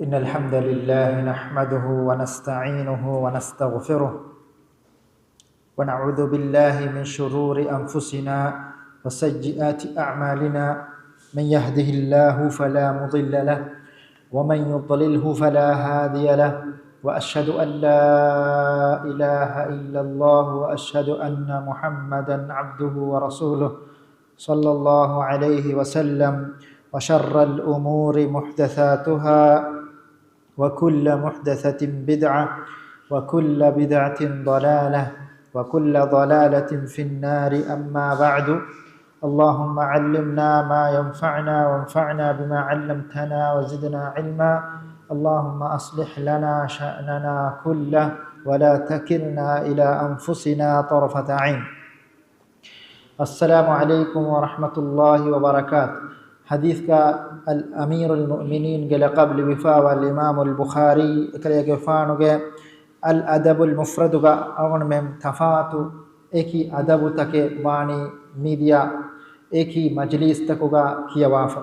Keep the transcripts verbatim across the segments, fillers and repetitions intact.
إن الحمد لله نحمده ونستعينه ونستغفره، ونعوذ بالله من شرور أنفسنا وسيئات أعمالنا. من يهده الله فلا مضل له، ومن يضلله فلا هادي له، وأشهد أن لا إله إلا الله، وأشهد أن محمدا عبده ورسوله، صلى الله عليه وسلم. وشر الأمور محدثاتها، وكل محدثة بدعة، وكل بدعة ضلالة، وكل ضلالة في النار. أما بعد، اللهم علمنا ما ينفعنا، وانفعنا بما علمتنا، وزدنا علما. اللهم أصلح لنا شأننا كله، ولا تكلنا إلى أنفسنا طرفة عين. السلام عليكم ورحمة الله وبركاته. ޙަދީޘްގަ އަލްއަމީރުލް މުއުމިނީންގެ ލަޤަބު ލިބިފައިވާ އިމާމުލް ބުޚާރީ އެކަލޭގެފާނުގެ އަލް އަދަބުލް މުފްރަދުގަ އަޅުގަނޑުމެން ތަފާތު އެކި އަދަބުތަކެއް ވާނީ މިދިޔަ އެކި މަޖިލީސްތަކުގަ ކިޔަވާފަ.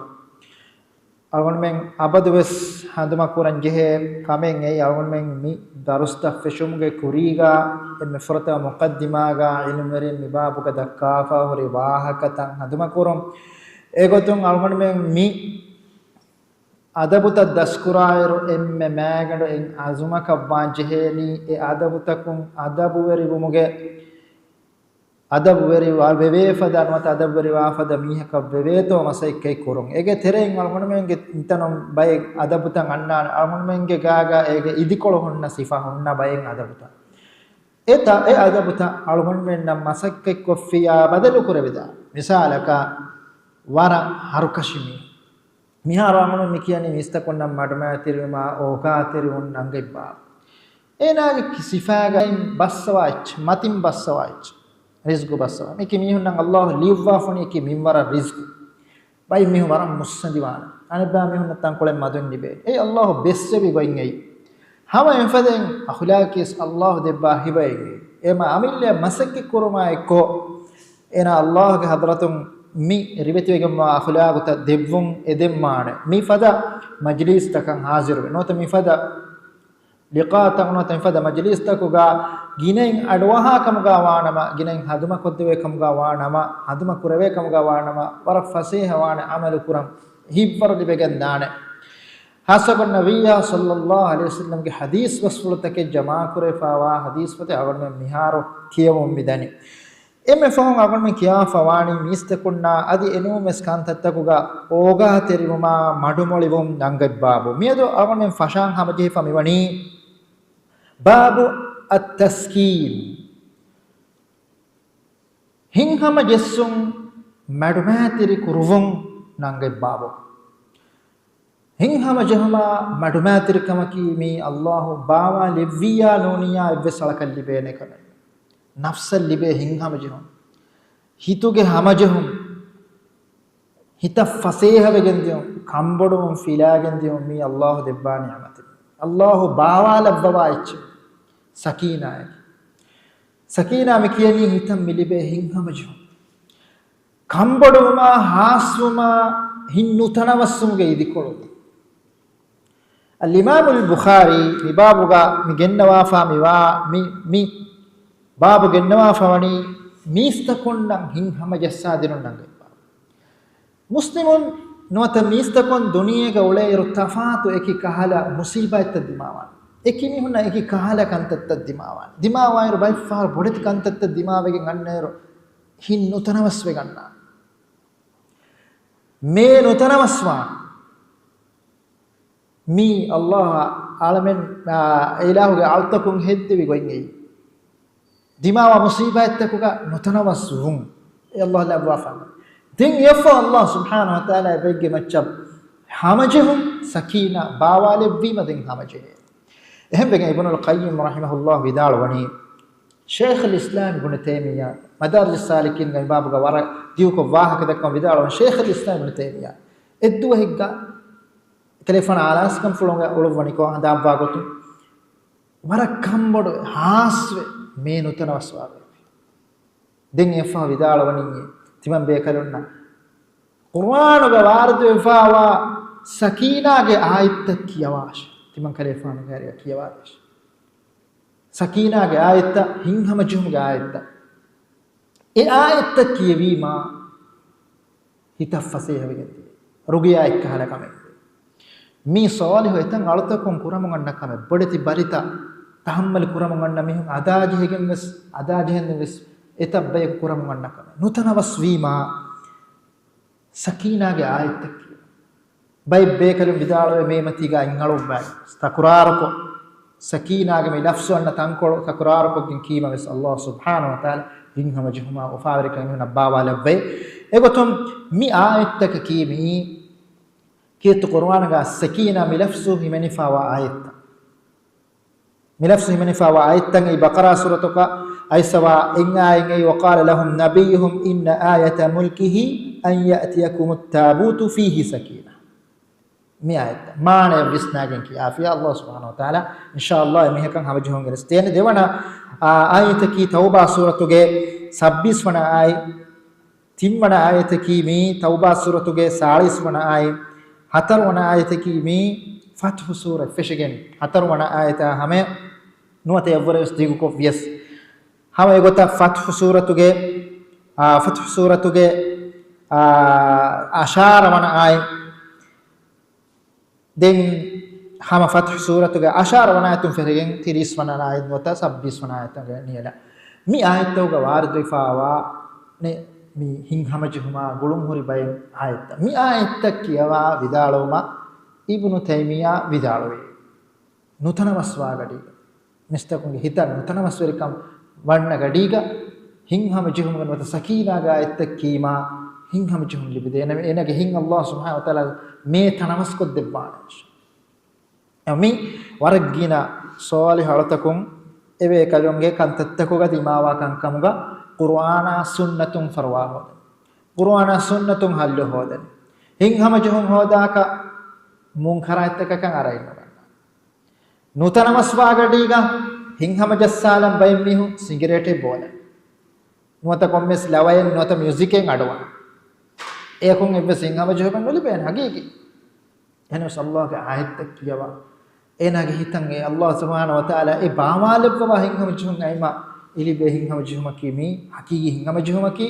އަޅުގަނޑުމެން އަބަދުވެސް ހަނދުމަކުރަން ޖެހޭ ކަމެއް އެއީ، އަޅުގަނޑުމެން މި ދަރުސްތައް ފެށުމުގެ ކުރީގަ އެންމެ ފުރަތަމަ މުޤައްދިމާގަ ޢިލްމުވެރިން މި ބާބުގަ ދައްކާފަ ހުރި ވާހަކަތައް ހަނދުމަކުރުން. އެގޮތުން އަޅުގަނޑުމެން މި އަދަބުތައް ދަސްކުރާއިރު، އެންމެ މައިގަނޑު އެއް އަޒުމަކަށް ވާން ޖެހޭނީ، އެ އަދަބުތަކުން އަދަބުވެރިވުމުގެ އަދަބުވެރި ވާ-، ވެވޭފަދަ ނުވަތަ އަދަބުވެރިވާފަދަ މީހަކަށް ވެވޭތޯ މަސައްކަތް ކުރުން. އޭގެ ތެރެއިން އަޅުގަނޑުމެންގެ ތިންތަނުން ބައެއް އަދަބުތައް އަންނާނެ. އަޅުގަނޑުމެންގެ ގާގަ އޭގެ އިދިކޮޅު ހުންނަ ސިފަ ހުންނަ ބައެއް އަދަބުތައް. އެ ތަ-، އެ އަދަބުތައް އަޅުގަނޑުމެންނަށް މަސައްކަތްކޮށްފިއްޔާ ބަދަލުކުރެވިދާނެ. މިސާލަކަށް، ވަރަށް ހަރުކަށި މީހުން. މިހާރު އަޅުގަނޑު މި ކިޔަނީ މީސްތަކުންނަށް މަޑުމައިތިރިވުމާ އޯގާތެރިވުން ނަންގަތް ބާބު. އޭނާގެ ކި-، ސިފާގައި ބައްސަވާ އެއްޗެއް، މަތިން ބައްސަވާ އެއްޗެއް، ރިޒްގު ބައްސަވާ. މިކި މީހުންނަށް ﷲ ލިޔުއްވާފަ ވަނީ އެކި މިންވަރަށް ރިޒްގު. ބައެއް މީހުން ވަރަށް މުއްސަނދިވާނެ. އަނެއްބައި މީހުންނަށް ތަންކޮޅެއް މަދުން ލިބޭ. އެއީ ﷲ ބެއްސެވި ގޮތް އެއީ. ހަމަ އެފަދައިން އަޚުލާޤީސް ﷲ ދެއްވާ ހިބައެއް އެއީ. އެ މަ-، އަމިއްލައަށް މަސައްކަތް ކުރުމާ އެއްކޮށް، އޭނާ ﷲގެ ޙަޟްރަތުން މި ރިވެތިވެގެންވާ އަޚުލާޤުތައް ދެއްވުން އެދެންވާނެ. މިފަދަ މަޖިލީސްތަކަށް ޙާޟިރުވެ، ނުވަތަ މިފަދަ ލިޤާތައް ނުވަތަ މިފަދަ މަޖިލީސްތަކުގަ ގިނައިން އަޑުއަހާ ކަމުގަ ވާނަމަ، ގިނައިން ހަނދުމަކޮށްދެވޭ ކަމުގަ ވާނަމަ، ހަނދުމަ ކުރެވޭ ކަމުގަ ވާނަމަ، ވަރަށް ފަސޭހަވާނެ ޢަމަލު ކުރަން ހިތްވަރު ލިބެގެން ދާނެ. ޚާއްޞަކޮށް ނަބިއްޔާ ޞައްލައްލާހު ޢަލައިހި ވަސައްލަމްގެ ޙަދީޘް ބަސްފުޅުތަކެއް ޖަމާކުރެވިފައިވާ ޙަދީޘްފަތެއް އަޅުގަނޑުމެން މިހާރު ކިޔަވަމުން މިދަނީ. އެންމެ ފަހުން އަޅުގަނޑުމެން ކިޔާފަ ވާނީ މީސްތަކުންނާ އަދި އެނޫންވެސް ކަންތައްތަކުގަ އޯގާތެރިވުމާ މަޑުމޮޅިވުން ނަންގަތް ބާބު. މިއަދު އަޅުގަނޑުމެން ފަށާން ހަމަޖެހިފަ މިވަނީ ބާބު އައްތަސްކީން. ހިތްހަމަޖެއްސުން މަޑުމައިތިރި ކުރުވުން ނަންގަތް ބާބު. ހިތްހަމަޖެހުމާ މަޑުމައިތިރިކަމަކީ މީ ﷲ ބާވާލެއްވިއްޔާ ނޫނިއްޔާ އެއްވެސް އަޅަކަށް ލިބޭނެ ކަމެއް. ނަފްސަށް ލިބޭ ހިތްހަމަޖެހުން، ހިތުގެ ހަމަޖެހުން، ހިތަށް ފަސޭހަވެގެން ދިޔުން، ކަންބޮޑުވުން ފިލާގެން ދިޔުން މީ ﷲ ދެއްވާ ނިޢުމަތެއް. ﷲ ބާވާލައްވަވާ އެއްޗެއް ސަކީނާއަކީ. ސަކީނާ މި ކިޔަނީ ހިތަށް މި ލިބޭ ހިތްހަމަޖެހުން. ކަންބޮޑުވުމާ، ހާސްވުމާ، ހިތް ނުތަނަވަސްވުމުގެ އިދިކޮޅު. އަލްއިމާމުލް ބުޚާރީ މި ބާބުގަ މި ގެންނަވާފާ މިވާ މި، މި ބާބު ގެންނަވާފަ ވަނީ މީސްތަކުންނަށް ހިތް ހަމަޖައްސާދިނުން ނަންގަތް ބާބު. މުސްލިމުން ނުވަތަ މީސްތަކުން ދުނިޔޭގަ އުޅޭއިރު ތަފާތު އެކި ކަހަލަ މުސީބާތްތައް ދިމާވާނެ. އެކި މީހުންނަށް އެކި ކަހަލަ ކަންތައްތައް ދިމާވާނެ. ދިމާވާއިރު ބައެއްފަހަރު ބޮޑެތި ކަންތައްތައް ދިމާވެގެން އަންނައިރު ހިތް ނުތަނަވަސްވެގަންނާނެ. މޭ ނުތަނަވަސްވާނެ. މީ ﷲ އާ، އާލަމެން، އާ، އިލާހުގެ އަޅުތަކުން ހެއްދެވި ގޮތް އެއީ. ދިމާވާ މުސީބާތްތަކުގަ ނުތަނަވަސް ވުން. އެ ﷲ ލައްވާފާނެ. ދެން އެއަށްފަހު ﷲ ސުބްޙާނަހޫ ވަތަޢާލާ އެބައެއްގެ މައްޗަށް ހަމަޖެހުން، ސަކީނާ ބާވާލެއްވީމަ ދެން ހަމަޖެހޭ. އެހެންވެގެން އިބްނުލް ޤައްޔިމް ރަޙިމަހުﷲ ވިދާޅުވަނީ، ޝޭޚުލް އިސްލާމް އިބްނު ތައިމިއްޔާ، މަދާރިޖުއްސާލިކީންގެ މި ބާބުގަ ވަރަށް ދިގުކޮށް ވާހަކަ ދައްކަމުން ވިދާޅުވަނީ، ޝޭޚުލް އިސްލާމް އިބްނު ތައިމިއްޔާ އެއްދުވަހެއްގަ ކަލޭފާނު އާލާސްކަންފުޅުގަ އުޅުއްވަނިކޮށް ހަނދާންވާ ގޮތުން، ވަރަށް ކަންބޮޑު ހާސްވެ މޭ ނުތަނަވަސްވާފައިވި. ދެން އެއަށްފަހު ވިދާޅުވަނީ ތިމަން ބޭކަލުންނަށް ޤުރުއާނުގަ ވާރިދުވެފައިވާ ސަކީނާގެ އާޔަތްތައް ކިޔަވާށޭ. ތިމަން ކަލޭފާނުގެ އަރިއަށް ކިޔަވާދޭށޭ. ސަކީނާގެ އާޔަތްތައް، ހިތްހަމަޖެހުމުގެ އާޔަތްތައް. އެ އާޔަތްތައް ކިޔެވީމާ، ހިތަށް ފަސޭހަވެގެން ދިޔަ. ރުގިޔާ އެއްކަހަލަ ކަމެއް. މީ ޞާލިޙު އެތައް އަޅުތަކުން ކުރަމުން އަންނަ ކަމެއް. ބޮޑެތި ބަލިތައް ތަޙައްމަލު ކުރަމުން އަންނަ މީހުން އަދާޖެހިގެން ވެސް، އަދާޖެހެން ވެސް އެތައް ބަޔަކު ކުރަމުން އަންނަ ކަމެއް. ނުތަނަވަސްވީމާ، ސަކީނާގެ އާޔަތްތައް ކިޔުން. ބައެއް ބޭކަލުން ވިދާޅުވޭ މޭމަތީގަ އިންއަޅުއްވާ ތަކުރާރުކޮށް، ސަކީނާގެ މި ލަފްޒު އަންނަ ތަންކޮޅު ތަކުރާރުކޮށްގެން ކީމަ ވެސް ﷲ ސުބްޙާނަހޫ ވަތަޢާލާ ހިތްހަމަޖެހުމާ އުފާވެރިކަން އެމީހުންނަށް ބާވާލައްވައި. އެގޮތުން މި އާޔަތްތަކަކީ މިއީ ކީރިތި ޤުރުއާނުގަ ސަކީނާ މި ލަފްޒު ހިމެނިފައިވާ އާޔަތްތައް. މި ލަފްޒު ހިމެނިފައިވާ އާޔަތްތައް އެއީ ބަޤަރާ ސޫރަތުގަ އައިސްފައިވާ އެއް އާޔަތް އެއީ، وقال لهم نبيهم إن آية ملكه أن يأتيكم التابوت فيه سكينة. މި އާޔަތްތައް މާނަޔަށް ވިސްނާގެން ކިޔާފިޔާ، ﷲ ސުބްޙާނަހޫ ވަތަޢާލާ އިންޝާﷲ އެމީހަކަށް ހަމަޖެހުން ގެނެސްދޭނެ. ދެވަނަ، އާ، އާޔަތަކީ ތައުބާ ސޫރަތުގެ ސައްބީސް ވަނަ އާޔަތް. ތިންވަނަ އާޔަތަކީ މީ ތައުބާ ސޫރަތުގެ ސާޅީސް ވަނަ އާޔަތް. ހަތަރުވަނަ އާޔަތަކީ މީ ފަތްޙު ސޫރަތް ފެށިގެން ހަތަރުވަނަ އާޔަތާ ހަމަޔަށް ނުވަތަ އެއްވަރެއް ވެސް ދިގުކޮށް ވިޔަސް، ހަމަ އެގޮތަށް ފަތްޙު ސޫރަތުގެ، އާ، ފަތްޙު ސޫރަތުގެ، އާ، އަށާރަ ވަނަ އާޔަތް. ދެން ހަމަ ފަތްޙު ސޫރަތުގެ އަށާރަ ވަނަ އާޔަތުން ފެށިގެން ތިރީސް ވަނަ އާޔަތް ނުވަތަ ސައްބީސް ވަނަ އާޔަތުގެ ނިޔަލަށް. މި އާޔަތްތަކުގަ ވާރިދުވެފައިވާ މި ހިތްހަމަޖެހުމާ ގުޅުންހުރި ބައެއް އާޔަތްތައް. މި އާޔަތްތައް ކިޔަވާ ވިދާޅުވުމަށް އިބްނު ތައިމިއްޔާ ވިދާޅުވޭ. ނުތަނަވަސްވާ ގަޑީގަ، މީސްތަކުންގެ ހިތަށް ނުތަނަވަސްވެރިކަން ވަންނަ ގަޑީގަ، ހިތްހަމަޖެހުމުގެ ނުވަތަ ސަކީނާގެ އާޔަތްތައް ކީމާ، ހިތްހަމަޖެހުން ލިބިދޭނެ، އޭނަގެ ހިތް ﷲ ސުބްޙާނަހޫ ވަތަޢާލާ މޭ ތަނަވަސްކޮށްދެއްވާނެ. މި ވަރަށް ގިނަ ޞާލިޙު އަޅުތަކުން އެބޭކަލުންގެ ކަންތައްތަކުގަ ދިމާވާ ކަންކަމުގަ ޤުރުއާނާ ސުންނަތުން ފަރުވާ ހޯދަން. ޤުރުއާނާ ސުންނަތުން ހައްލު ހޯދަން. ހިތްހަމަޖެހުން ހޯދާކަށް މުންކަރާތްތަކަކަށް އަރައެއް ނުގަންނަ. ނުތަނަވަސްވާ ގަޑީގަ ހިތްހަމަޖައްސާލަން ބައެއް މީހުން ސިނގިރޭޓެއް ބޯލަން. ނުވަތަ ކޮންމެސް ލަވައެއް ނުވަތަ މިއުޒިކެއް އަޑުއަން. އެއަކުން އެއްވެސް ހިތްހަމަޖެހުމެއް ނުލިބޭނެ ހަގީގީ. އެހެނަސް ﷲގެ އާޔަތްތައް ކިޔަވާ، އޭނާގެ ހިތަށް އެ ﷲ ސުބްޙާނަހޫ ވަތަޢާލާ އެ ބާވާލައްވަވާ ހިތްހަމަޖެހުން އައިމަ އެ ލިބޭ ހިތްހަމަޖެހުމަކީ މީ ހަގީގީ ހިތްހަމަޖެހުމަކީ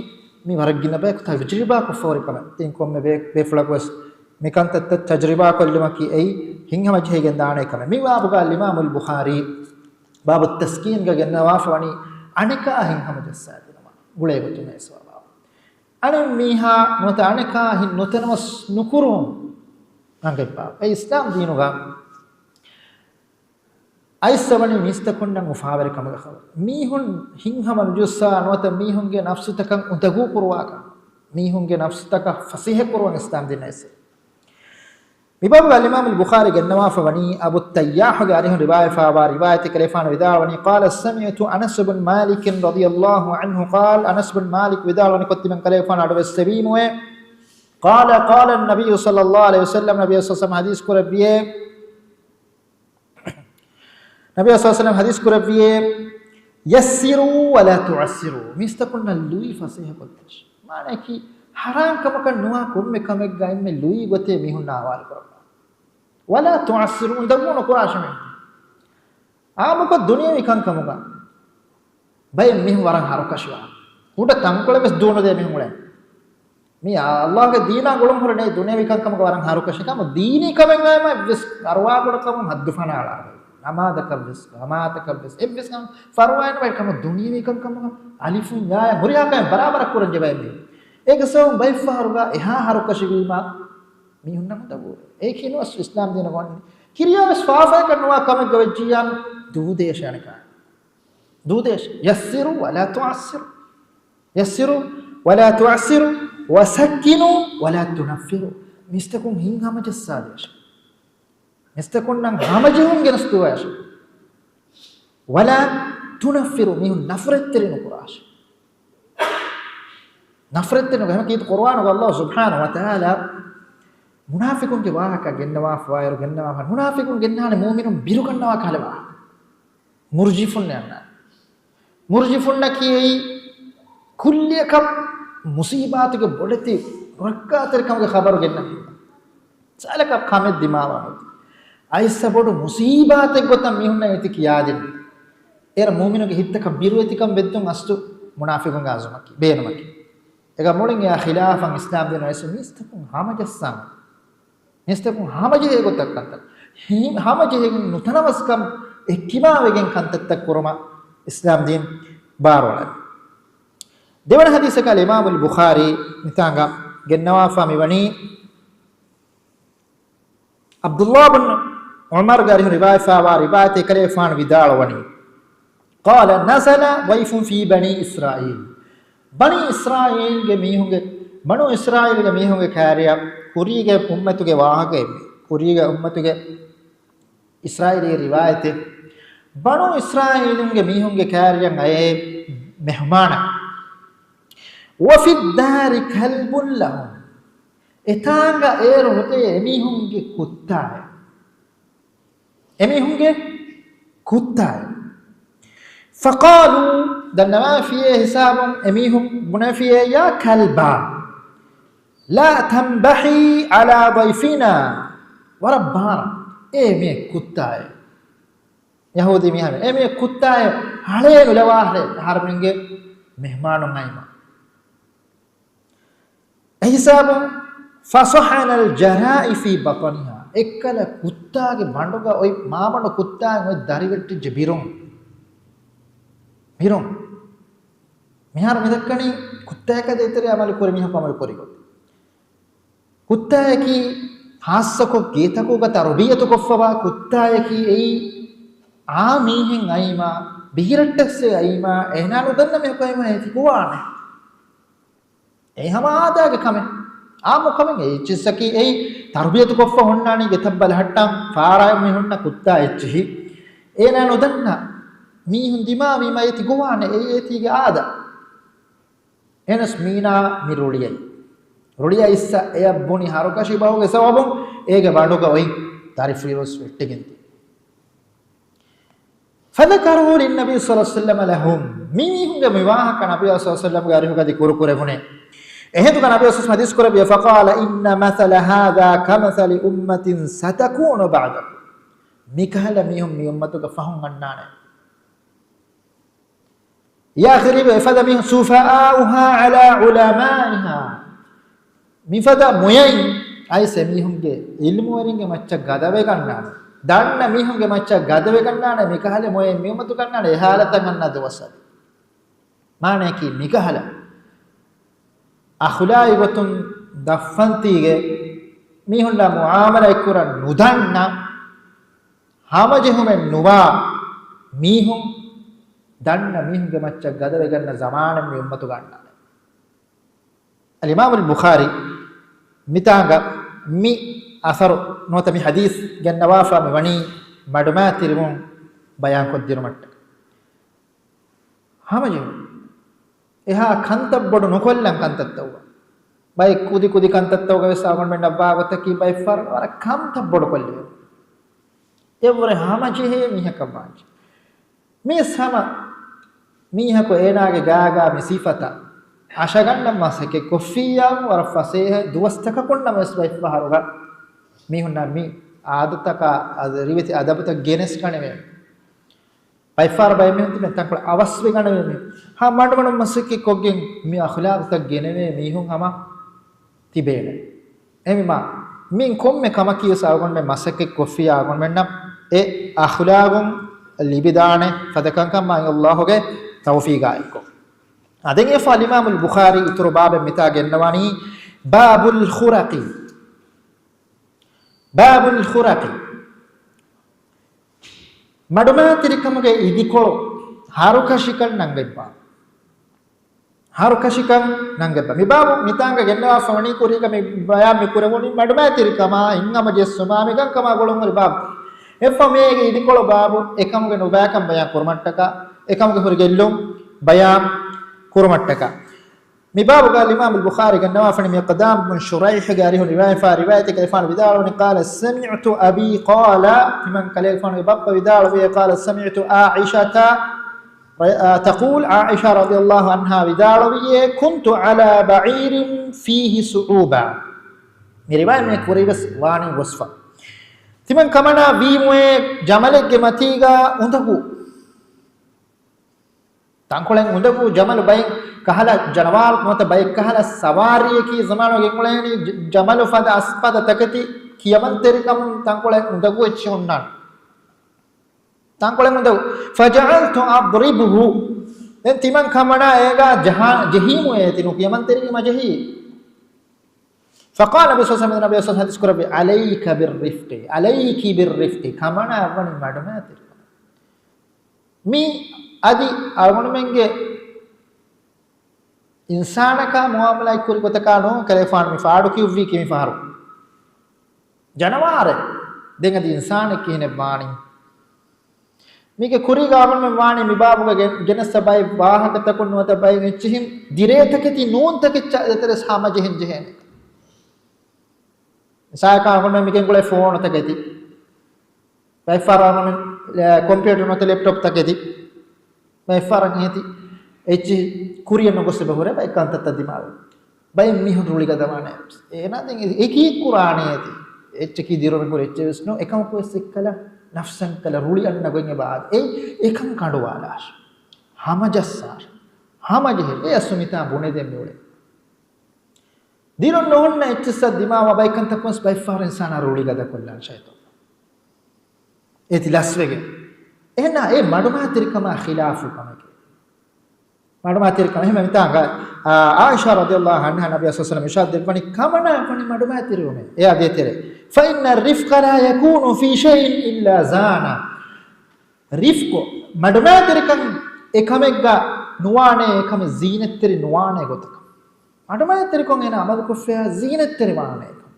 މީ ވަރަށް ގިނަ ބަޔަކު ތަޖްރިބާކޮށްފަ ހުރި ކަމެއް. ތިން ކޮންމެ ބޭ-، ބޭފުޅަކު ވެސް މިކަންތައް ތަ-، ތަޖްރިބާކޮށްލުމަކީ އެއީ ހިތްހަމަޖެހިގެން ދާނެ ކަމެއް. މި ބާބުގަ އަލްއިމާމުލް ބުޚާރީ ބާބު ތަސްކީންގަ ގެންނަވާފަ ވަނީ އަނެކާ ހިތްހަމަޖައްސާދިނުމަށް ގުޅޭ ގޮތުން އެ ސަބަބާ. އަނެއް މީހާ ނުވަތަ އަނެކާ ހިތް ނުތަނަވަސް ނުކުރުން ރަނގައްޕާ. އެ އިސްލާމް ދީނުގަ އައިސްފަ ވަނީ މީސްތަކުންނަށް އުފާވެރި ކަމުގެ ޚަބަރު. މީހުން ހިތްހަމަ ނުޖައްސާ ނުވަތަ މީހުންގެ ނަފްސުތަކަށް އުނދަގޫ ކުރުވާކަށް، މީހުންގެ ނަފްސުތަކަށް ފަސޭހަ ކުރުވަން އިސްލާމް ދީން އައިސްފަ. މި ބާބުގަ އަލްއިމާމުލް ބުޚާރީ ގެންނަވާފަ ވަނީ އަބޫ ތައްޔާޙުގެ އަރިހުން ރިވާޔަތްވާ ރިވާޔަތެއް ކަލޭފާނު ވިދާޅުވަނީ، قال سمعت أنس بن مالك رضي الله عنه قال، އަނަސް ބިން މާލިކް ވިދާޅުވަނީ ކޮށް ތިމަން ކަލޭފާނު އަޑުވެސް ސެވީމުވެ. قال قال النبي صلى الله عليه وسلم، ނަބީ ޞައްލަﷲު ޢަލައިހި ވަސައްލަމް، ނަބީ ޞައްލަﷲު ޢަލައިހި ވަސައްލަމް ޙަދީޘް ކުރެއްވިއޭ. ނަބީ ޞައްލަﷲު ޢަލައިހި ވަސައްލަމް ޙަދީޘް ކުރެއްވިއޭ، يسروا ولا تعسروا، މީސްތަކުންނަށް ލުއި ފަސޭހަ ކޮށްދޭށޭ. މާނައަކީ، ޙަރާމް ކަމަކަށް ނުވާ ކޮންމެ ކަމެއްގަ އެންމެ ލުއި ގޮތޭ މީހުންނާ ހަވާލު ކުރައްވާ. ولا تعسروا، އުނދަގޫ ނުކުރާށޭ މީހުން. އާއްމުކޮށް ދުނިޔެވީ ކަންކަމުގަ ބައެއް މީހުން ވަރަށް ހަރުކަށިވާ. ކުޑަ ތަންކޮޅެއް ވެސް ދޫނުދޭ މީހުން އުޅޭ. މީ ﷲގެ ދީނާ ގުޅުން ހުރެ ނެތް ދުނިޔެވީ ކަންކަމުގަ ވަރަށް ހަރުކަށި ކަމު، ދީނީ ކަމެއް އައިމަ އެއްވެސް އަރުވާކުޑަކަމުން ހައްދުފަނާޅާ. ނަމާދަކަށްވެސް، ޖަމާޢަތަކަށްވެސް، އެއްވެސް ކަމެއް ފަރުވާއެއް ނުވޭ ކަމު ދުނިޔެވީ ކަންކަމުގަ އަލިފުން ޔާޔަށް ހުރިހާ ކަމެއް ބަރާބަރަށް ކުރަން ޖެހޭ މީ. އޭގެ ސަބަބުން ބައެއްފަހަރުގަ އެހާ ހަރުކަށިވީމަ މީހުންނަށް އުނދަގޫވޭ. އެއީކީ ނުވަސް އިސްލާމް ދީނަށް ގޮން ކިރިޔާވެސް ފާފައަކަށް ނުވާ ކަމެއްގަ ވެއްޖިއްޔާ ދޫދޭށޭ އަނެކާ. ދޫދޭށޭ. يسروا ولا تعسروا. يسروا ولا تعسروا وسكنوا ولا تنفروا. މީސްތަކުން ހިތްހަމަޖައްސާދޭށޭ. މީސްތަކުންނަށް ހަމަޖެހުން ގެނެސްދެވޭށޭ. ولا تنفروا، މީހުން ނަފްރަތްތެރި ނުކުރާށޭ. ނަފްރަތްތެރި ނުކުރާ. އެހެން ކީރިތި ޤުރުއާނުގަ ﷲ ސުބްޙާނަހޫ ވަތަޢާލާ މުނާފިޤުންގެ ވާހަކަ ގެންނަވާފައިވާއިރު، ގެންނަވާފަ، މުނާފިޤުން ގެންނާނެ މުއުމިނުން ބިރުގަންނަވާ ކަހަލަ ވާހަކަ. މުރްޖިފުންނޭ އަންނާނެ. މުރްޖިފުންނަކީ އެއީ ކުއްލިއަކަށް މުޞީބާތުގެ ބޮޑެތި ރައްކާތެރިކަމުގެ ޚަބަރު ގެންނަ މީހުން. ސާލަކަށް ކަމެއް ދިމާވާ މީހުން. އައިސް ބޮޑު މުސީބާތެއް ގޮތަށް މީހުންނަށް އެތި ކިޔާދިން. އޭރަށް މުއުމިނުގެ ހިތްތަކަށް ބިރުވެތިކަން ވެއްދުން އަސްލު މުނާފިގުންގެ އަޒުމަކީ، ބޭނުމަކީ. އެގަ މުޅިން އެއާ ޚިލާފަށް އިސްލާމް ދީނު އައިސް މީސްތަކުން ހަމަޖައްސާން. މީސްތަކުން ހަމަޖެހޭ ގޮތަށް ކަންތައް. ހި-، ހަމަޖެހިގެން ނުތަނަވަސްކަން އެއްކިބާވެގެން ކަންތައްތައް ކުރުމަށް އިސްލާމް ދީން ބާރުއަޅަނީ. ދެވަނަ ޙަދީޘަކަށް އިމާމުލް ބުޚާރީ މިތާނގަ ގެންނަވާފާ މިވަނީ، ޢަބްދުﷲ ބިން ޢުމަރުގެ އަރިހުން ރިވާޔަތްވާ ރިވާޔަތެއް ކަލޭފާނު ވިދާޅުވަނީ، قال نزل ضيف في بني إسرائيل. ބަނީ އިސްރާއީލްގެ މީހުންގެ، ބަނޫ އިސްރާއީލްގެ މީހުންގެ ކާރިޔަށް ކުރީގެ އުއްމަތުގެ ވާހަކައެއް، ކުރީގެ އުއްމަތުގެ އިސްރާއީލީ ރިވާޔަތެއް. ބަނޫ އިސްރާއީލުންގެ މީހުންގެ ކާރިޔަށް އައޭ މެހުމާނަކު. وفي الدار كلب لهم. އެތާނގަ އޭރު ހުރޭ އެމީހުންގެ ކުއްތާއެއް. އެމީހުންގެ ކުއްތާއެއް. فقالوا، ދަންނަވާފިޔޭ ހިސާބުން އެމީހުން ބުނެފިޔޭ، يا كلبا لا تنبح على ضيفنا. ވަރަށް ބާރަށް އޭ މި ކުއްތާއެއް. ޔަހޫދީ މީހާ އޭ މި ކުއްތާއެއް ހަޅޭ ނުލަވާހޭ އަހަރެމެންގެ މެހްމާނުން އައިމަ. އެހިސާބުން، فصحن الجرائي في بطنها. އެއްކަލަ ކުއްތާގެ ބަނޑުގަ އޮތް މާބަނޑު ކުއްތާއިން އޮތް ދަރިވެއްޓިއްޖެ ބިރުން. ބިރުން. މިހާރު މިދައްކަނީ ކުއްތާއަކާ ދޭތެރޭ އަމަލު ކުރި މީހަކު އަމަލު ކުރި ގޮތް. ކުއްތާއަކީ ހާއްސަކޮށް ގޭތަކުގަ ތަރުބިޔަތު ކޮށްފަވާ ކުއްތާއަކީ އެއީ އާ މީހެއް އައީމާ، ބިހިރައްޓެއްސެ އައީމާ، އޭނާ ނުދަންނަ މީހަކު އައީމާ އޭތި ގޮވާނެ. އެ ހަމަ އާދާގެ ކަމެއް. އާއްމު ކަމެއް އެއްޗިއްސަކީ އެއީ ތަރުބިޔަތު ކޮށްފަ ހުންނާނީ ގެތައް ބަލަހައްޓަން، ފާރާއިން މި ހުންނަ ކުއްތާ އެއްޗިހި. އޭނާ ނުދަންނަ މީހުން ދިމާވީމަ އޭތި ގޮވާނެ، އެއީ އޭތީގެ އާދަ. އެހެނަސް މީނާ މި ރުޅިއައީ. ރުޅިއައިސް އެއަށް ބުނި ހަރުކަށި ބަހުގެ ސަބަބުން އޭގެ ބަނޑުގަ އޮތް ދަރިފުޅިވެސް ވެއްޓިގެން ދިޔަ. فذكروا للنبي صلى الله عليه وسلم لهم. މި މީހުންގެ މި ވާހަކަ ނަބީ ޞައްލަﷲު ޢަލައިހި ވަސައްލަމްގެ އަރިހުގަ އަދި ކުރު ކުރެވުނޭ. އެހިނދުގަ ނަބީ ޞައްލަﷲު ޢަލައިހި ވަސައްލަމް ޙަދީޘް ކުރެއްވި، فقال إن مثل هذا كمثل أمة ستكون بعدكم. މިކަހަލަ މީހުން މި އުއްމަތުގަ ފަހުން އަންނާނެ. ޔާ ޚަރީބު އެފަދަ މީހުން، سفهاؤها على علمائها. މިފަދަ މޮޔައިން އައިސް އެމީހުންގެ ޢިލްމުވެރިންގެ މައްޗަށް ގަދަވެގަންނާނެ. ދަންނަ މީހުންގެ މައްޗަށް ގަދަވެގަންނާނެ. މިކަހަލަ މޮޔައިން މިއުއްމަތު ގަންނާނެ އެ ޙާލަތަށް އަންނަ ދުވަސް އަދި. މާނަޔަކީ މިކަހަލަ އަޚުލާގީ ގޮތުން ދަށްފަންތީގެ މީހުންނާ މުޢާމަލާތް ކުރަން ނުދަންނަ ހަމަޖެހުމެއް ނުވާ މީހުން ދަންނަ މީހުންގެ މައްޗަށް ގަދަވެގަންނަ ޒަމާނެއް މި އުއްމަތުގަ އަންނާނެ. އަލްއިމާމުލް ބުޚާރީ މިތާނގަ މި އަސަރު ނުވަތަ މި ޙަދީޘް ގެންނަވާފާ މި ވަނީ މަޑުމައިތިރިވުން ބަޔާންކޮށްދިނުމަށްޓަކައި. ހަމަޖެހުން. އެހާ ކަންތައް ބޮޑު ނުކޮށްލަން ކަންތައްތަކުގަ. ބައެއް ކުދި ކުދި ކަންތައްތަކުގަ ވެސް އަޅުގަނޑުމެންނަށް ވާ ގޮތަކީ ބައެއް ފަހަރު ވަރަށް ކަންތައް ބޮޑުކޮށްލެވޭ. އެއަށްވުރެ ހަމަޖެހޭ މީހަކަށް ވާންޖެ. މީސް ހަމަ މީހަކު އޭނާގެ ގާގާ މި ސިފަތައް އަށަގަންނަ މަސައްކަތް ކޮށްފިއްޔާ ވަރަށް ފަސޭހަ ދުވަސްތަކަކުންނަމަވެސް ބައެއްފަހަރުގަ މީހުންނަށް މި އާދަތަކާ އަދަ-، ރިވެތި އަދަބުތައް ގެނެސްގަނެވޭ. ބައެއްފަހަރު ބައެއް މީހުން ތިބެ ތަންކޮޅެއް އަވަސްވެގަނެވޭ މީހުން. ހަމަ މަޑުމަޑުން މަސައްކަތް ކޮށްގެން މި އަޚުލާގުތައް ގެނެވޭ މީހުން ހަމަ ތިބޭނެ. އެހެންވީމާ، މި ކޮންމެ ކަމަކީ ވެސް އަޅުގަނޑުމެން މަސައްކަތް ކޮށްފިއްޔާ އަޅުގަނޑުމެންނަށް އެ އަޚުލާގުން ލިބިދާނެ ފަދަ ކަންކަން މާތް ﷲ ގެ ތައުފީގާއެއްކޮށް. އަދި އެފަ އަލްއިމާމުލް ބުޚާރީ އިތުރު ބާބެއް މިތާ ގެންނަވަނީ، باب الخرق. باب الخرق. މަޑުމައިތިރިކަމުގެ އިދިކޮޅު ހަރުކަށިކަން ނަންގަތްބާ. ހަރުކަށިކަން ނަންގަތްބާ. މި ބާބު މިތާނގަ ގެންނަވާފަ ވަނީ ކުރީގަ މި ބަޔާން މި ކުރެވުނީ މަޑުމައިތިރިކަމާ، ހިތްހަމަޖެއްސުމާ، މިކަންކަމާ ގުޅުންހުރި ބާބު. އެފަ މޭގެ އިދިކޮޅު ބާބު އެކަމުގެ ނުބައިކަން ބަޔާން ކުރުމަށްޓަކާ، އެކަމުގެ ހުރި ގެއްލުން ބަޔާން ކުރުމަށްޓަކާ. މި ބާބުގަ އިމާމުލް ބުޚާރީ ގެންނަވާފަނީ މިޤްދާމް ބިން ޝުރައިޙްގެ އަރިހުން ރިވާޔަތްވާ ރިވާޔަތެއްގައި އެފާނު ވިދާޅުވަނީ، قال سمعت أبي قال، ތިމަން ކަލޭގެފާނުގެ ބައްޕަ ވިދާޅުވި، قال سمعت عائشة تقول، ޢާއިޝާ ރަޟިޔަﷲ ޢަންހާ ވިދާޅުވިއޭ، كنت على بعير فيه صعوبة. މި ރިވާޔަތް މި ކުރީވެސް ވާނީ ގޮސްފަ. ތިމަން ކަމަނާ ވީމުއޭ ޖަމަލެއްގެ މަތީގަ އުނދަގޫ. ތަންކޮޅެއް އުނދަގޫ ޖަމަލު ބައެއް ކަހަލަ ޖަނަވާރު ނުވަތަ ބައެއް ކަހަލަ ސަވާރީއަކީ ޒަމާނުގެ އެނގުޅޭނީ ޖަ-، ޖަމަލު ފަދަ އަސްފަދަ ތަކެތި ކިޔަމަންތެރިކަމުން ތަންކޮޅެއް އުނދަގޫ އެއްޗެއް ހުންނާނެ. ތަންކޮޅެއް އުނދަގޫ. فجعلت أضربه. ދެން ތިމަން ކަމަނާ އޭގާ ޖަހާ-، ޖެހީމުއޭ ތި ނުކިޔަމަންތެރިވީމަ ޖެހީ. فقال النبي صلى الله عليه وسلم، ނަބީ ޞައްލަﷲު ޢަލައިހި ވަސައްލަމަ ޙަދީޘް ކުރައްވި، عليك بالرفق، عليك بالرفق، ކަމަނާ އަށްވަނީ މަޑުމައިތިރިކަމަށް. މީ އަދި އަޅުގަނޑުމެންގެ އިންސާނަކާ މުޢާމަލާތް ކުރި ގޮތަކާ ނޫން ކަލޭގެފާނު މި ފާޑު ކިޔުއްވީކީ މި ފަހަރު. ޖަނަވާރެއް. ދެން އަދި އިންސާނެއް ކިހިނެއް ވާނީ؟ މީގެ ކުރީގަ އަޅުގަނޑުމެން ވާނީ މި ބާބުގަ ގެ-، ގެނެސް ބައެއް ވާހަކަތަކުން ނުވަތަ ބައެއް އެއްޗިހިން ދިރޭ ތަކެތި ނޫން ތަކެއްޗާ ދޭތެރޭ ހަމަޖެހެން ޖެހޭނެ. މިސާލަކަށް އަޅުގަނޑުމެން މިގެންގުޅޭ ފޯނު ތަކެތި. ބައެއް ފަހަރަށް އަޅުގަނޑުމެން، އެ، ކޮމްޕިއުޓަރު ނުވަތަ ލެޕްޓޮޕް ތަކެތި. ބައެއް ފަހަރަށް އެހެތި އެއްޗިހި ކުރިއަށް ނުގޮސް އެބަ ހުރޭ ބައެއް ކަންތައްތައް ދިމާވެ. ބައެއް މީހުން ރުޅިގަދަވާނެ. އޭނާ ދެން އެ-، އެކީ ކުރާނެ އޭތި. އެއްޗަކީ ދިރުމެ ކުރި އެއްޗެއް ވެސް ނޫން. އެކަމަކު ވެސް އެއްކަލަ ނަފްސަންކަލަ ރުޅި އަންނަ ގޮތް އެބަ އާދެ. އެ-، އެކަން ކަނޑުވާލާށި. ހަމަޖައްސާށި. ހަމަޖެހޭ. އެ އަސްލު މިތާ ބުނެދޭން މިއުޅޭ. ދިރުން ނުހުންނަ އެއްޗިއްސަށް ދިމާވާ ބައެއް ކަންތައް ވެސް ބައެއް ފަހަރު އިންސާނާ ރުޅިގަދަ ކޮށްލާނެ ޝައިޠާން. އޭތި ލަސްވެގެން. އެހެންނާ އެ މަޑުމައިތިރިކަމާ ޚިލާފު ކަމެކޭ. މަޑުމައިތިރިކަމަށް އެހެން މިތާނގަ، އާ، ޢާއިޝާ ރަޟިޔަﷲ ޢަންހާ ނަބީ ޞައްލަﷲު ޢަލައިހި ވަސައްލަމަ އިރްޝާދު ދެއްވަނީ ކަމަނާ ވަނީ މަޑުމައިތިރިވުމޭ. އެއާ ދޭތެރޭ. فإن الرفق لا يكون في شيء إلا زانه. ރިފްޤު، މަޑުމައިތިރިކަން އެކަމެއްގަ ނުވާނޭ، އެކަމެއް ޒީނަތްތެރި ނުވާނޭ ގޮތަކަށް. މަޑުމައިތިރިކަން އޭނާ ޢަމަލުކޮށްފައި ޒީނަތްތެރި ވާނޭ އެކަން.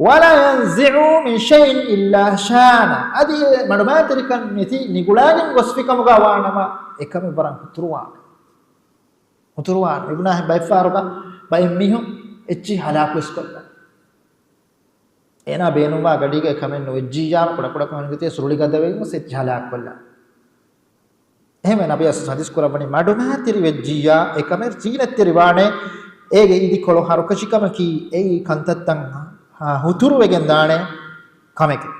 ولا ينزع من شيء إلا شانه. އަދި އެ މަޑުމައިތިރިކަން ނެތި ނިގުޅާގެން ގޮސްފި ކަމުގަ ވާނަމަ، އެކަމެއް ވަރަށް ހުތުރުވާނެ. ހުތުރުވާނެ. އިބުނާހި ބައެއްފަހަރުގަ ބައެއް މީހުން އެއްޗިހި ހަލާކުވެސް ކޮށްލާނެ. އޭނާ ބޭނުންވާ ގަޑީގަ ކަމެއް ނުވެއްޖިއްޔާ، ކުޑަކުޑަކޮށް ހަނިގަތި ސުރުޅި ގަދަވެގެން ވެސް އެއްޗިހި ހަލާކުކޮށްލާނެ. އެހެންވެ ނަބީ އަސް ޙަދީޘް ކުރައްވަނީ މަޑުމައިތިރި ވެއްޖިއްޔާ، އެކަމެއް ޒީނަތްތެރި ވާނެ، އޭގެ އިދިކޮޅު ހަރުކަށިކަމަކީ، އެއީ ކަންތައްތައް ހުތުރުވެގެން ދާނެ ކަމެކެވެ.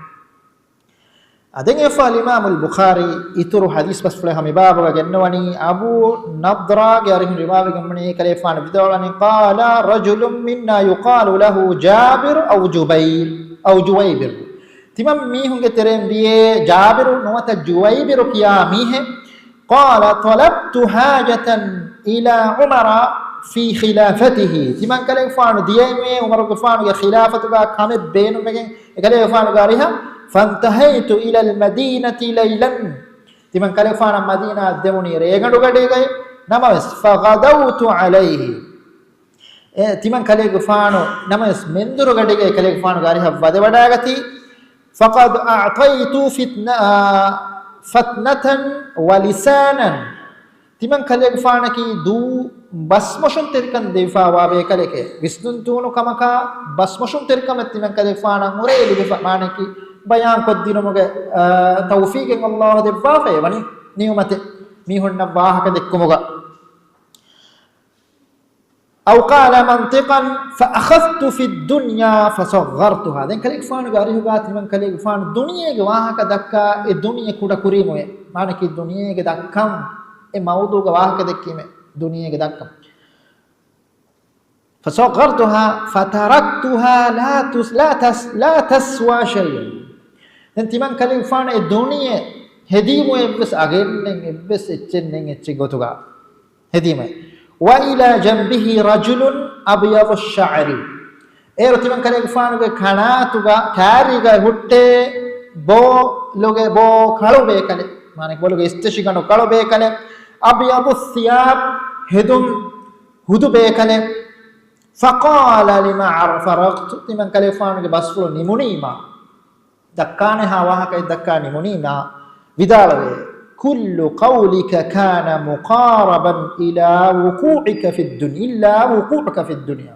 އަދި އެފާ އިމާމުލް ބުޚާރީ އިތުރު ޙަދީޘް ބަސްފުޅެއް ހަމަ ބާބުގަ ގެންނަވަނީ، އަބޫ ނަޟްރާގެ އަރިހުން ރިވާވެގެންވަނީ، ކަލޭފާނު ވިދާޅުވަނީ، قال رجل منا يقال له جابر أو جبير أو جويبر. ތިމަން މީހުންގެ ތެރެއިން ވިޔޭ ޖާބިރު ނުވަތަ ޖުވައިބިރު ކިޔާ މީހެއް. قال طلبت حاجة إلى عمر في خلافته. ތިމަން ކަލޭގެފާނު ދިޔައިމޭ ޢުމަރުގެފާނުގެ ޚިލާފަތުގަ ކަމެއް ބޭނުންވެގެން، އެކަލޭގެފާނު ގާރިހަށް، فانتهيت إلى المدينة ليلا. ތިމަން ކަލޭގެފާނަށް މަދީނާއަށް ދެވުނީ ރޭގަނޑުގަޑީގައި. ނަމަވެސް، فغدوت عليه. އެ، ތިމަން ކަލޭގެފާނު ނަމަވެސް މެންދުރުގަޑީގައި ކަލޭގެފާނު ގާރިހަށް ވަދެވަޑައިގަތީ. فقد أعطيت فتنة، فتنة ولسانا. ތިމަން ކަލޭގެފާނަކީ ދޫ ބަސްމޮށުންތެރިކަން ދެވިފައިވާ ބޭކަލެކޭ. ވިސްނުން ދޫނު ކަމަކާ ބަސްމޮށުންތެރިކަމެއް ތިމަން ކަލޭގެފާނަށް ހުރޭ ލިބިފަ، މާނައަކީ ބަޔާން ކޮށްދިނުމުގެ، އާ، ތައުފީގެއް ﷲ ދެއްވާފައި ވަނީ ނިޢުމަތެއް މީހުންނަށް ވާހަކަ ދެއްކުމުގަ. أو قال منطقا فأخذت في الدنيا فصغرتها. ދެން ކަލޭގެފާނުގެ އަރިހުގަ ތިމަން ކަލޭގެފާނު ދުނިޔޭގެ ވާހަކަ ދައްކާ އެ ދުނިޔެ ކުޑަ ކުރީމުއޭ. މާނައަކީ ދުނިޔޭގެ ދައްކަން، އެ މައުޟޫގަ ވާހަކަ ދެއްކީމޭ ދުނިޔޭގެ ދައްކަން. فصغرتها فتركتها لا تس-، لا تس-، لا تسوى شيئا. ދެން ތިމަން ކަލޭގެފާނު އެ ދުނިޔެ ހެދީމު އެއްވެސް އަގެއް ނެތް، އެއްވެސް އެއްޗެއް ނެތް އެއްޗެއް ގޮތުގަ ހެދީމެ. وإلى جنبه رجل أبيض الشعر. އޭރު ތިމަން ކަލޭގެފާނުގެ ކަނާތުގަ ކާރީގަ ހުއްޓޭ ބޯ ލޮގެ ބޯ ކަޅު ބޭކަލެއް. މާނަ ބޮލުގެ އިސްތަށިގަނޑު ކަޅު ބޭކަލެއް. أبيض الثياب، ހެދުން ހުދު ބޭކަލެއް. فقال لما فرغت، ތިމަން ކަލޭގެފާނުގެ ބަސްފުޅު ނިމުނީމާ، ދައްކާނެހާ ވާހަކައެއް ދައްކާ ނިމުނީމާ، ވިދާޅުވޭ، كل قولك كان مقاربا إلى وقوعك في الدنيا، إلا وقوعك في الدنيا.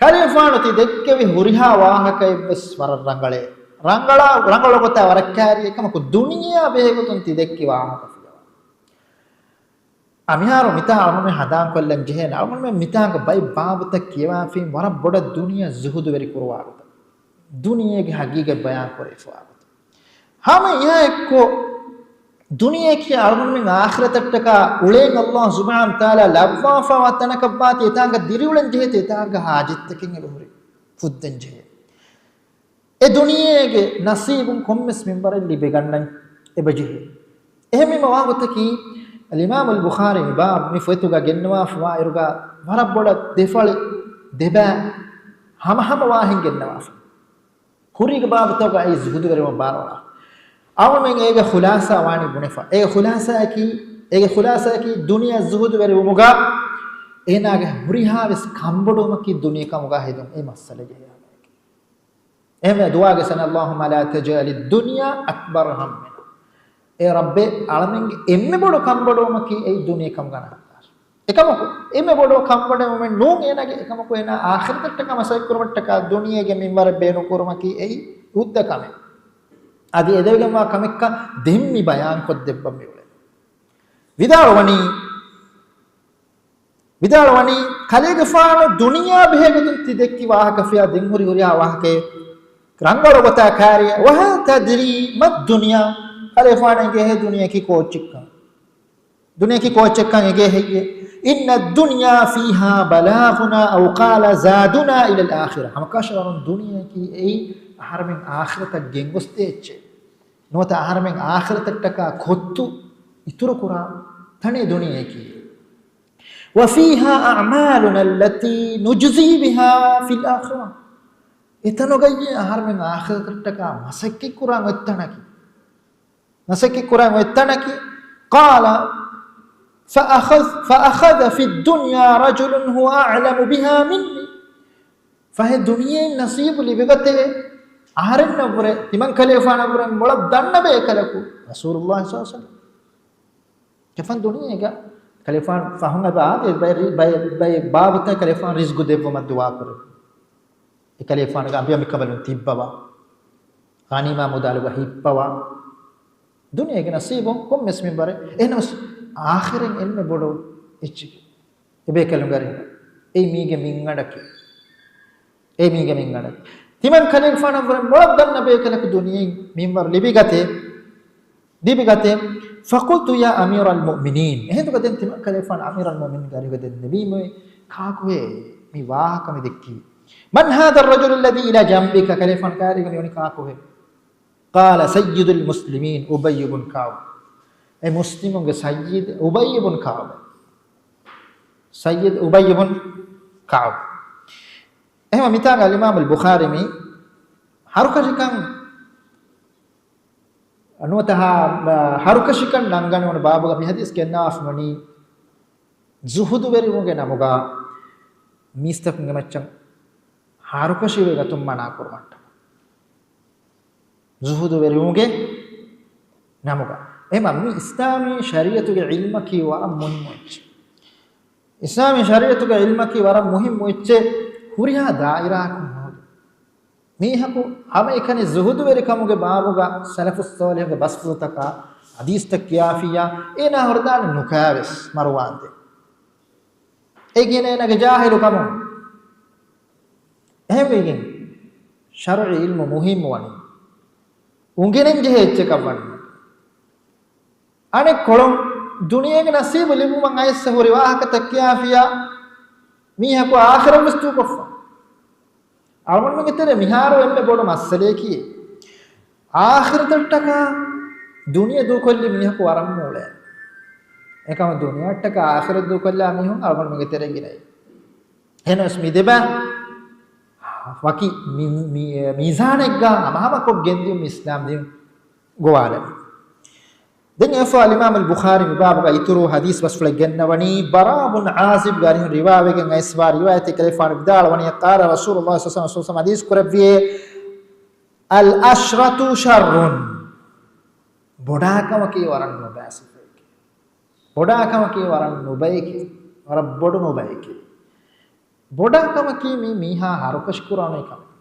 ކަލޭގެފާނު ތި ދެއްކެވި ހުރިހާ ވާހަކައެއްވެސް ވަރަށް ރަނގަޅޭ. ރަނގަޅާ، ރަނގަޅު ގޮތާ ވަރަށް ކާރި އެކަމަކު ދުނިޔެއާ ބެހޭގޮތުން ތި ދެއްކި ވާހަކަ ފިޔަވާ. އަ، މިހާރު މިތާ އަޅުގަނޑުމެން ހަނދާންކޮށްލަން ޖެހޭނެ، އަޅުގަނޑުމެން މިތާނގަ ބައެއް ބާބުތައް ކިޔަވާފީމު ވަރަށް ބޮޑަށް ދުނިޔެ ޒުހުދުވެރި ކުރުވާ ގޮތަށް. ދުނިޔޭގެ ހަގީގަތް ބަޔާން ކުރެވިފަވާ ގޮތުން. ހަމަ އެއާއެއްކޮށް، ދުނިޔެއަކީ އަޅުގަނޑުމެން އާޚިރަތަށްޓަކާ އުޅޭން އައްލާހު ސުބްޙާނަހު ވަތަޢާލާ ލައްވާފަވާ ތަނަކަށްވާތީ، އެތާނގަ ދިރިއުޅެން ޖެހޭތީ، އެތާނގަ ހާޖަތްތަކެއް އެބަހުރި ފުއްދަން ޖެހޭ. އެ ދުނިޔޭގެ ނަސީބުން ކޮންމެސް މިންވަރެއް ލިބިގަންނަން އެބަޖެހޭ. އެހެންވީމަ ވާގޮތަކީ، އަލްއިމާމު އަލްބުޚާރީ މި ބާބު މި ފޮތުގަ ގެންނަވާފަވާއިރުގަ ވަރަށް ބޮޑަށް ދެފަޅި ދެބައި ހަމަހަމަ ވާހެން ގެންނަވާފަ. ކުރީގެ ބާބުތަކުގައި ޒުހުދުވެރިވުން ބާރުއަޅާ. އަޅުމެން އޭގެ ޚުލާސާ ވާނީ ބުނެފަ. އޭގެ ޚުލާސާއަކީ، އޭގެ ޚުލާސާއަކީ ދުނިޔެ ޒުހުދުވެރިވުމުގަ އޭނާގެ ހުރިހާވެސް ކަންބޮޑުވުމަކީ ދުނިޔެ ކަމުގަ ހެދުން. އެ މައްސަލަ ޖެހޭ ހަމައެކޭ. އެހެންވެ ދުޢާގެ ސަން، اللهم لا تجعل الدنيا أكبر همنا. އޭ ރައްބޭ، އަޅަމެންގެ އެންމެ ބޮޑު ކަންބޮޑުވުމަކީ އެއީ ދުނިޔެ ކަމުގަ ނަހައްތާށޭ. އެކަމަކު، އެންމެ ބޮޑު ކަންބޮޑުވުމެއް ނޫން އޭނާގެ، އެކަމަކު އޭނާ އާޚިރަތަށްޓަކާ މަސައްކަތް ކުރުމަށްޓަކާ ދުނިޔޭގެ މިންވަރެއް ބޭނުން ކުރުމަކީ އެއީ ހުއްދަ ކަމެއް. އަދި އެދެވިގެންވާ ކަމެއްކަން ދެން މި ބަޔާން ކޮށްދެއްވަން މިއުޅެނީ. ވިދާޅުވަނީ، ވިދާޅުވަނީ، ކަލޭގެފާނު ދުނިޔެ ބެހޭގޮތުން ތި ދެއްކި ވާހަކަ ފިޔާ ދެން ހުރި ހުރިހާ ވާހަކައެއް ރަނގަޅު ގޮތާ ކާރިޔަ. وهل تدري ما الدنيا؟ ކަލޭގެފާނަށް އެނގޭހޭ ދުނިޔެއަކީ ކޯއްޗެއްކަން. ދުނިޔެއަކީ ކޯއްޗެއްކަން އެނގޭހެއްޔޭ؟ إن الدنيا فيها بلاغنا أو قال زادنا إلى الآخرة. ހަމަކަށަވަރުން ދުނިޔެއަކީ އެއީ އަހަރެމެން އާޚިރަތަށް ގެންގޮސްދޭ އެއްޗެއް ނުވަތަ އަހަރެމެން އާޚިރަތަށްޓަކާ ކޮއްތު އިތުރުކުރާ ތަނެއް ދުނިޔެއަކީ. وفيها أعمالنا التي نجزي بها في الآخرة. އެތަނުގައްޔޭ އަހަރެމެން އާޚިރަތަށްޓަކާ މަސައްކަތްކުރާން އޮތްތަނަކީ. މަސައްކަތްކުރާން އޮތްތަނަކީ. قال فأخذ، فأخذ في الدنيا رجل هو أعلم بها مني. ފަހެ ދުނިޔެއިން ނަސީބު ލިބިގަތެވެ. އަހަރެންނަށްވުރެ، ތިމަން ކަލޭފާނަށްވުރެ މޮޅަށް ދަންނަ ބޭކަލަކު ރަސޫލުﷲ ޞައްލަﷲ ޢަލައިހި ވަސައްލަމް. ކެފަން ދުނިޔޭގަ ކަލޭފާނު ފަހުން އެބަ އާދޭ، ބައެއް، ބައެއް، ބައެއް ބާބުތައް ކަލޭފާނު ރިޒްގު ދެއްވުމަށް ދުޢާ ކުރެވި. އެ ކަލޭފާނުގެ އަނބިއަނބިކަނބަލުން ތިއްބަވާ، ޣަނީމާ މުދާލުގަ ހިއްޕަވާ، ދުނިޔޭގެ ނަސީބުން ކޮންމެސް މިންވަރެއް. އެހެނަސް އާޚިރަތް އެންމެ ބޮޑު އެއްޗެކޭ. އެބޭކަލުންގެ އަރިހުން. އެއީ މީގެ މިންގަނޑަކީ. އެއީ މީގެ މިންގަނޑަކީ. ތިމަން ކަލޭފާނަށްވުރެ މޮޅަށް ދަންނަ ބޭކަލަކު ދުނިޔެއިން މިންވަރު ލިބިގަތެ. ލިބިގަތެ. فقلت يا أمير المؤمنين. އެހިނދުގަ ދެން ތިމަން ކަލޭފާނު އަމީރުލް މުއުމިނީންގެ އަރިހުގަ ދެން ނެވީމަ، ކާކުހޭ މި ވާހަކަ މި ދެއްކީ؟ من هذا الرجل الذي إلى جنبك؟ ކަލޭފާނު ކާރީގަ މިވަނީ ކާކުހޭ؟ قال سيد المسلمين أبي بن كعب. އެ މުސްލިމުންގެ ސައްޔިދު އުބައްޔު ބުން ކަޢުބު. ސައްޔިދު އުބައްޔު ބުން ކަޢުބު. އެހެންވީމަ މިތާނގަ އަލްއިމާމުލް ބުޚާރީ މި ހަރުކަށިކަން ނުވަތަ ހަރުކަށިކަން ނަންގަނެވުނު ބާބުގަ މި ޙަދީޘް ގެންނަވާފަ ވަނީ ޒުހުދުވެރިވުމުގެ ނަމުގަ މީސްތަކުންގެ މައްޗަށް ހަރުކަށިވެގަތުން މަނާ ކުރުމަށްޓަކައި. ޒުހުދުވެރިވުމުގެ ނަމުގަ. އެހެންވީމަ މި އިސްލާމީ ޝަރީޢަތުގެ ޢިލްމަކީ ވަރަށް މުހިއްމު އެއްޗެއް. އިސްލާމީ ޝަރީޢަތުގެ ޢިލްމަކީ ވަރަށް މުހިއްމު އެއްޗެއް ހުރިހާ ދާއިރާއަކުން ހޯދުން. މީހަކު ހަމައެކަނި ޒުހުދުވެރިކަމުގެ ބާބުގަ ސަލަފުއް ޞާލިޙުގެ ބަސްފުޅުތަކާ ޙަދީޘްތައް ކިޔާފިއްޔާ، އޭނާ ހުރެދާނެ ނުކާވެސް މަރުވާންދެން. އޭގެ އޭނާގެ ޖާހިލުކަމުން. އެހެންވެގެން ޝަރުޢީ ޢިލްމު މުހިއްމު ވަނީ އުނގެނެން ޖެހޭ އެއްޗަކަށް ވަނީ. އަނެއްކޮޅުން، ދުނިޔޭގެ ނަސީބު ލިބުމަށް އައިސް ހުރި ވާހަކަތައް ކިޔާފިއްޔާ، މީހަކު އާޚިރަތްވެސް ދޫކޮށްފަ. އަޅުގަނޑުމެންގެ ތެރޭ މިހާރު އެންމެ ބޮޑު މައްސަލައަކީ، އާޚިރަތަށްޓަކާ ދުނިޔެ ދޫކޮށްލި މީހަކު ވަރަށް މޫޅޭ. އެކަމަ ދުނިޔެއަށްޓަކާ އާޚިރަތް ދޫކޮށްލާ މީހުން އަޅުގަނޑުމެންގެ ތެރޭ ގިނައީ. އެހެނަސް މި ދެބަ ވަކި މި-، މި-، މީޒާނެއްގަ ހަމަހަމަކޮށް ގެންދިޔުން އިސްލާމް ދީން ގޮވާލަނީ. ދެން އެފަ އަލްއިމާމުލް ބުޚާރީ މި ބާބުގަ އިތުރު ޙަދީޘް ބަސްފުޅެއް ގެންނަވަނީ، ބަރާ ބުން ޢާޒިބްގެ އަރިހުން ރިވާވެގެން އައިސްވާ ރިވާޔަތެއް ކަލޭފާނު ވިދާޅުވަނީ، قال رسول الله صلى الله عليه وسلم، ޙަދީޘް ކުރެއްވިއޭ، العشرة شر. ބޮޑާކަމަކީ ވަރަށް ނުބައި ސިފައެކޭ. ބޮޑާކަމަކީ ވަރަށް ނުބައެކޭ. ވަރަށް ބޮޑު ނުބައެކޭ. ބޮޑާ ކަމަކީ މީ މީހާ ހަރުކަށި ކުރާނެ ކަމެއް.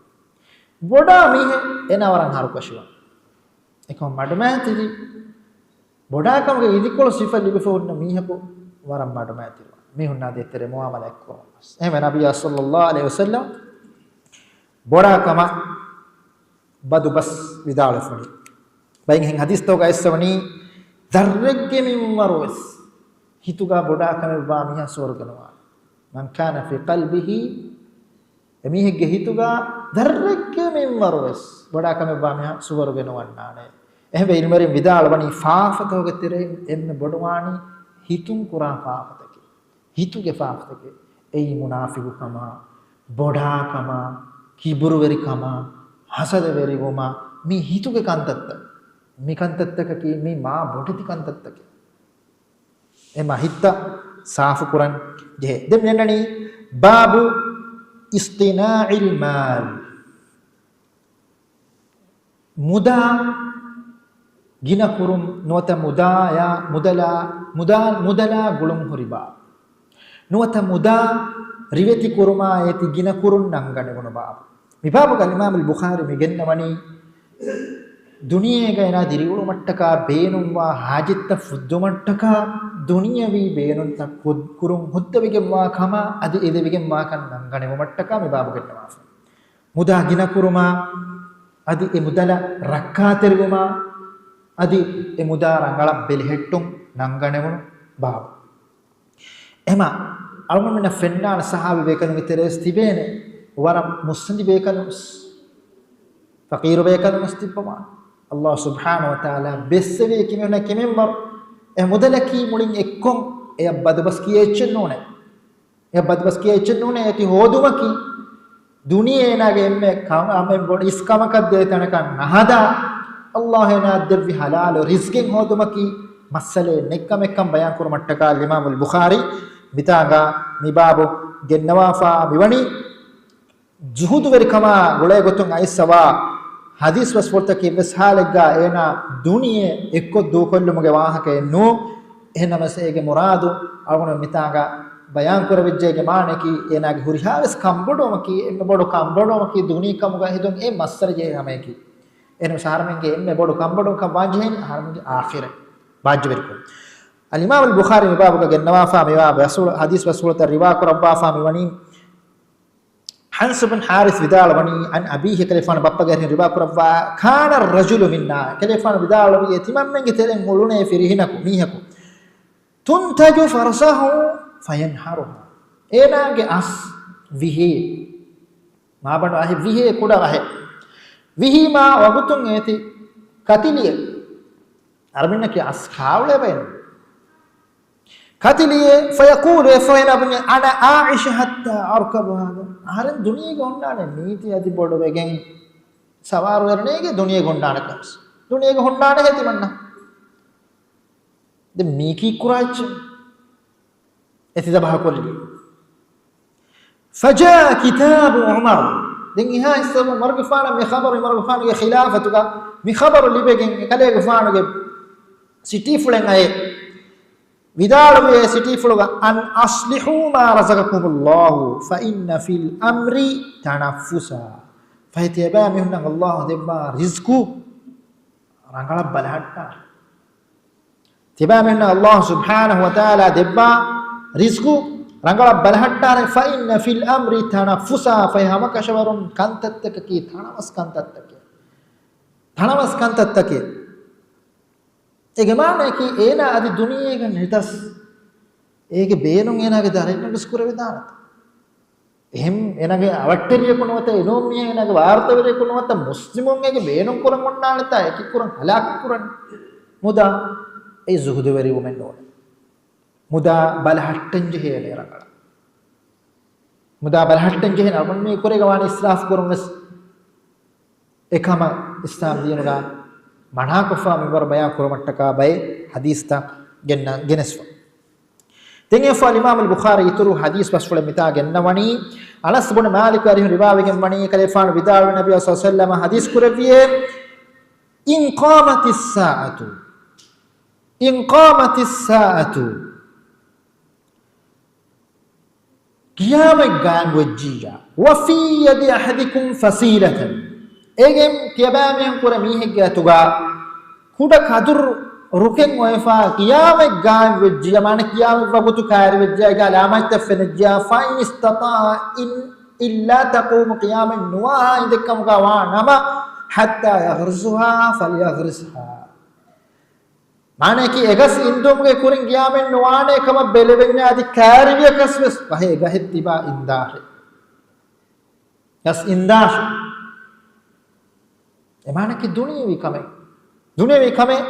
ބޮޑާ މީހެއް އޭނާ ވަރަށް ހަރުކަށިވާ. އެކަމަ މަޑުމައިތިރި ބޮޑާ ކަމުގެ އިދިކޮޅު ސިފަ ލިބިފަ ހުންނަ މީހަކު ވަރަށް މަޑުމައިތިރިވާ. މީހުންނާ ދޭތެރޭ މުޢާމަލާތް ކުރުމަށް ވެސް. އެހެންވެ ނަބިއްޔާ ޞައްލައްލާހު ޢަލައިހި ވަސައްލަމް ބޮޑާ ކަމަށް ބަދުބަސް ވިދާޅުވެފަވަނީ. ބައެއް ހެން ހަދީސްތަކުގައި އައިސްފަވަނީ، ދަށްރެއްގެ މިންވަރުވެސް ހިތުގަ ބޮޑާ ކަމެއްވާ މީހާ ސުވަރުގެ ނުވާނެ. من كان في قلبه، އެމީހެއްގެ ހިތުގަ ދަށްރެއްގެ މިންވަރުވެސް ބޮޑާ ކަމެއްވާ މީހާ ސުވަރުގެ ނުވަންނާނެ. އެހެންވެ، ޢިލްމުވެރިން ވިދާޅުވަނީ، ފާފަތަކުގެ ތެރެއިން އެންމެ ބޮޑުވާނީ ހިތުން ކުރާ ފާފަތަކެއް. ހިތުގެ ފާފަތަކެއް. އެއީ މުނާފިގުކަމާ، ބޮޑާކަމާ، ކިބުރުވެރިކަމާ، ހަސަދަވެރިވުމާ، މީ ހިތުގެ ކަންތައްތައް. މި ކަންތައްތަކަކީ މީ މާ ބޮޑެތި ކަންތައްތަކެއް. އެމަ ހިތްތައް ސާފުކުރަން ޖެހޭ. ދެން މި އަންނަނީ باب اصطناع المال. މުދާ ގިނަ ކުރުން ނުވަތަ މުދާޔާ، މުދަލާ، މުދާ، މުދަލާ ގުޅުން ހުރި ބާބު. ނުވަތަ މުދާ ރިވެތި ކުރުމާ އޭތި ގިނަ ކުރުން ނަންގަނެވުނު ބާބު. މި ބާބުގަ އިމާމުލް ބުޚާރީ މި ގެންނަވަނީ، ދުނިޔޭގަ އޭނާ ދިރިއުޅުމަށްޓަކާ ބޭނުންވާ ހާޖަތްތައް ފުއްދުމަށްޓަކާ ދުނިޔަވީ ބޭނުންތައް ކު-، ކުރުން ހުއްދަވިގެންވާ ކަމާ އަދި އެދެވިގެންވާކަން ނަންގަނެވުމަށްޓަކާ މި ބާބު ގެންނަވާފަ. މުދާ ގިނަކުރުމާ، އަދި އެ މުދަލަށް ރައްކާތެރިވުމާ، އަދި އެ މުދާ ރަނގަޅަށް ބެލެހެއްޓުން ނަންގަނެވުނު ބާބު. އެމަ އަޅުގަނޑުމެންނަށް ފެންނާނެ ޞަޙާބީ ބޭކަލުންގެ ތެރޭސް ތިބޭނެ ވަރަށް މުއްސަނދި ބޭކަލުން، ފަޤީރު ބޭކަލުން ތިއްބަވާނެ. ﷲ ސުބްޙާނަހޫ ވަތަޢާލާ ބެއްސެވޭ ކިމިހުންނަށް ކިމެންވަރު. އެ މުދަލަކީ މުޅިން އެއްކޮށް އެޔަށް ބަދުބަސް ކިޔައެއްޗެއް ނޫނޭ. އެ ބަދުބަސް ކިޔައެއްޗެއް ނޫނޭ، އޭތި ހޯދުމަކީ ދުނިޔެ އޭނާގެ އެންމެ ކަމަށް ބޮޑު އިސް ކަމަކަށް ދޭ ތަނަކަށް ނަހަދާ، ﷲ އޭނާއަށް ދެއްވި ޙަލާލު ރިޒްޤެއް ހޯދުމަކީ މައްސަލައެއް ނެތްކަމެއްކަން ބަޔާން ކުރުމަށްޓަކާ އިމާމުލް ބުޚާރީ މިތާނގަ މި ބާބު ގެންނަވާފާ މިވަނީ. ޒުހުދުވެރިކަމާ ގުޅޭގޮތުން އައިސްފަވާ ޙަދީޘް ބަސްފުޅުތަކެއް ވެސް ޙާލެއްގަ އޭނާ ދުނިޔެ އެއްކޮށް ދޫކޮށްލުމުގެ ވާހަކައެއް ނޫން. އެހެންނަމަވެސް އޭގެ މުރާދު އަޅުގަނޑު މިތާނގަ ބަޔާން ކުރެވިއްޖެ. އޭގެ މާނައަކީ އޭނާގެ ހުރިހާވެސް ކަންބޮޑުވުމަކީ، އެންމެ ބޮޑު ކަންބޮޑުވުމަކީ ދުނިޔެ ކަމުގަ ހެދުން އެ މައްސަލަ ޖެހޭ ހަމަޔަކީ. އެހެންނަމަވެސް އަހަރެމެންގެ އެންމެ ބޮޑު ކަންބޮޑުވުންކަން ވާންޖެހޭނީ އަހަރެމެންގެ އާޚިރަތް ބާއްޖަވެރިކޮށް. އަލްއިމާމުލް ބުޚާރީ މި ބާބުގަ ގެންނަވާފާ މިވާ ބަސްފުޅު، ޙަދީޘް ބަސްފުޅުތައް ރިވާ ކުރައްވާފާ މިވަނީ، ޙަންސް ބިން ޙާރިޘް ވިދާޅުވަނީ، عن أبيه، ކަލޭގެފާނު ބައްޕަގެ އަރިހުން ރިވާ ކުރައްވާ، كان الرجل منا، ކަލޭގެފާނު ވިދާޅުވި، ތިމަންމެންގެ ތެރެއިން އުޅުނޭ ފިރިހެނަކު، މީހަކު، تنتج فرسه فينحرها، އޭނާގެ އަސް ވިހޭ، މާބަނޑު އަހެއް ވިހޭ، ކުޑަ އަހެއް ވިހީމާ ވަގުތުން އޭތި ކަތިލިއެއް އަރަބިންނަކީ އަސް ކާއުޅޭ ބައެއް. ކަތިލިއެއް، فيقول، އެފަހެނަބުން، أنا أعيش حتى أركب هذا. އަހަރެން ދުނިޔޭގަ ހުންނާނެ މީތި އަދި ބޮޑުވެގެން ސަވާރުވެރިނޭގެ ދުނިޔޭގަ ހުންނާނެ ކަންސް. ދުނިޔޭގަ ހުންނާނެ ހެތިމަންނަ. ދެން މީކީ ކުރާ އެއްޗެއް. އެތި ދަބަހަކޮށްލި. فجاء كتاب عمر. ދެން އެހާ އިސްތަށް ޢުމަރުގެފާނަށް މި ޚަބަރު، ޢުމަރުގެފާނުގެ ޚިލާފަތުގަ މި ޚަބަރު ލިބެގެން އެކަލޭގެފާނުގެ ސިޓީފުޅެއް އައޭ. ވިދާޅުވި ސިޓީފުޅުގަ، أن أصلحوا ما رزقكم الله فإن في الأمر تنافسا. ފަހެ ތިޔަބައިމީހުންނަށް ﷲ ދެއްވާ ރިޒްޤު ރަނގަޅަށް ބަލަހައްޓާ. ތިބާމެންނަށް ﷲ ސުބްޙާނަހު ވަތަޢާލާ ދެއްވާ ރިޒްޤު ރަނގަޅަށް ބަލަހައްޓާރެ. فإن في الأمر تنافسا، ފަހެ ހަމަކަށަވަރުން ކަންތައްތަކަކީ ތަނަވަސް ކަންތައްތަކެއް. ތަނަވަސް ކަންތައްތަކެއް. އޭގެ މާނައަކީ އޭނާ އަދި ދުނިޔޭގަ ނެތަސް އޭގެ ބޭނުން އޭނާގެ ދަރިންނަށް ވެސް ކުރެވިދާނެތަ؟ އެހެން އޭނާގެ އަވަށްޓެރިޔަކު ނުވަތަ އެނޫން މީހެއް އޭނާގެ ވާރުތަވެރިޔަކު ނުވަތަ މުސްލިމުން އޭގެ ބޭނުން ކުރަން އޮންނާނެތާ އެކި ކުރަން ހަލާކު ކުރަން. މުދާ އެއީ ޒުހުދުވެރިވުމެއް ނޫން. މުދާ ބަލަހައްޓަން ޖެހޭނެ ރަނގަޅަށް. މުދާ ބަލަހައްޓަން ޖެހޭނެ އަޅުގަނޑު މީ ކުރޭގަ ވާނެ އިސްރާފް ކުރުން ވެސް. އެކަމަށް އިސްލާމް ދީނުގަ މަނާކޮށްފާ މިންވަރު ބަޔާން ކުރުމަށްޓަކާ ބައެއް ޙަދީޘްތައް ގެންނަ، ގެނެސްފަ. ދެން އެފާ އިމާމުލް ބުޚާރީ އިތުރު ޙަދީޘް ބަސްފުޅެއް މިތާ ގެންނަވަނީ، އަނަސް ބުނު މާލިކު އަރިހުން ރިވާވެގެން ވަނީ، ކަލޭފާނު ވިދާޅުވި ނަބީ ޞައްލަﷲު ޢަލައިހި ވަސައްލަމަ ޙަދީޘް ކުރެއްވިއޭ، إن قامت الساعة، إن قامت الساعة، ޤިޔާމަތް ޤާއިމް ވެއްޖިއްޔާ، وفي يد أحدكم فسيلة، އޭގެން ތިޔަބައިމީހުން ކުރެ މީހެއްގެ އަތުގަ ކުޑަ ކަދުރު ރުކެއް އޮވެފާ، ޤިޔާމަތް ޤާއިމް ވެއްޖިއްޔާ، މާނަ ޤިޔާމަތް ވަގުތު ކައިރިވެއްޖިއްޔާ، އޭގެ ޢަލާމާތްތައް ފެނިއްޖިއްޔާ، فإن استطاع إن، إلا تقوم، ޤިޔާމަތް ނުވާ އިނދެއްކަމުގަ ވާ ނަމަ، حتى يغرسها فليغرسها. މާނައަކީ، އެގަސް އިންދުމުގެ ކުރިން ގިޔާމެއް ނުވާނޭ ކަމަށް ބެލެވެންޏާ އަދި ކައިރިވިޔަކަސް ވެސް ފަހެ އެގަހެއް ތިބާ އިންދާށޭ. ގަސް އިންދާށޭ. އެ މާނައަކީ ދުނިޔެވީ ކަމެއް. ދުނިޔެވީ ކަމެއް.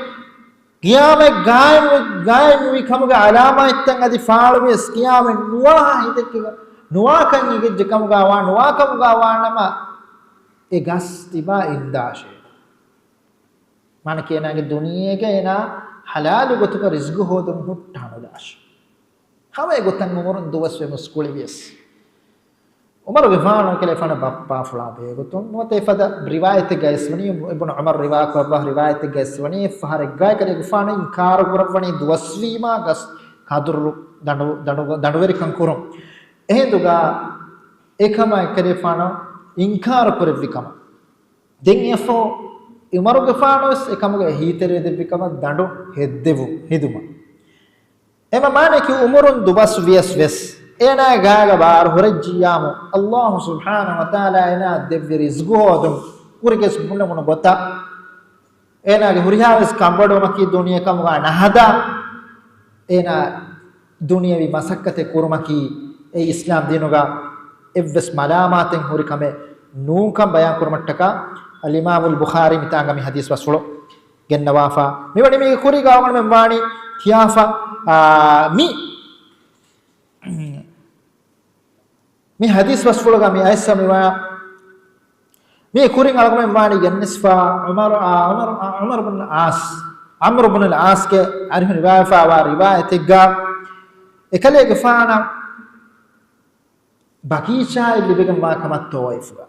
ގިޔާމަތް ގާއިމް، ގާއިމްވި ކަމުގެ އަލާމާތްތައް އަދި ފާޅުވިޔަސް ގިޔާމަތް ނުވާހާ ހިނދެއްގެ ނުވާކަން އެނގިއްޖެ ކަމުގަ ވާ، ނުވާކަމުގަ ވާނަމަ އެ ގަސް ތިބާ އިންދާށޭ. މާނައަކީ އޭނާގެ ދުނިޔޭގަ އޭނާ ހަލާލު ގޮތުގަ ރިޒްގު ހޯދުން ހުއްޓާނުލާށޭ. ހަމަ އެގޮތަށް އުމަރުން ދުވަސްވެ މުސްކުޅިވިޔަސް. އުމަރުގެފާނު އެކަލޭގެފާނު ބައްޕާފުޅާ ބޭގޮތުން ނުވަތަ އެފަދަ ރިވާޔަތެއްގަ އެސްވަނީ، އިބްނު ޢުމަރު ރިވާކުރައްވާ ރިވާޔަތެއްގަ އެސްވަނީ، އެއްފަހަރެއްގަ އެކަލޭގެފާނު އިންކާރު ކުރައްވަނީ ދުވަސްވީމާ ގަސް ކަދުރު ދަނޑު، ދަނޑު، ދަނޑުވެރިކަން ކުރުން. އެހިނދުގަ އެކަމަށް އެކަލޭގެފާނު އިންކާރު ކުރެއްވި ކަމަށް. ދެން އެއަށްފަހު އުމަރުގެފާނުވެސް އެކަމުގެ އެހީތެރިވެ ދެއްވި ކަމަށް ދަނޑު ހެއްދެވުން ހެދުމަށް. އެމަ މާނައަކީ އުމަރުން ދުވަސް ވިޔަސް ވެސް އޭނާގެ ގާގަ ބާރު ހުރެއްޖިއްޔާމު، އައްލާހު ސުބްޙާނަހު ވަތަޢާލާ އޭނާއަށް ދެއްވި ރިޒްގު ހޯދުން ކުރިގެސް ބުނެވުނު ގޮތަށް، އޭނާގެ ހުރިހާވެސް ކަންބޮޑުވުމަކީ ދުނިޔެ ކަމުގަ ނަހަދާ، އޭނާ ދުނިޔެވީ މަސައްކަތެއް ކުރުމަކީ އެއީ އިސްލާމް ދީނުގަ އެއްވެސް މަލާމާތެއް ހުރި ކަމެއް ނޫންކަން ބަޔާން ކުރުމަށްޓަކާ، އަލްއިމާމުލް ބުޚާރީ މިތާނގަ މި ޙަދީޘް ބަސްފުޅު ގެންނަވާފަ. މިވަނީ މީގެ ކުރީގަ އަޅުގަނޑުމެން ވާނީ ކިޔާފަ، އާ، މި، މި ޙަދީޘް ބަސްފުޅުގަ މި އައިސްފަ މިވާ، މީ ކުރިން އަޅުގަނޑުމެން ވާނީ ގެންނިސްފަ ޢުމަރު، އާ، ޢުމަރު، ޢުމަރު ބުން ޢާޞް، ޢަމްރު ބުން ޢާޞްގެ އަރިހުން ރިވާވެފަވާ ރިވާޔަތެއްގަ، އެކަލޭގެފާނަށް ބަގީޗާއެއް ލިބިގެންވާ ކަމަށް ތޯއިފުގަ.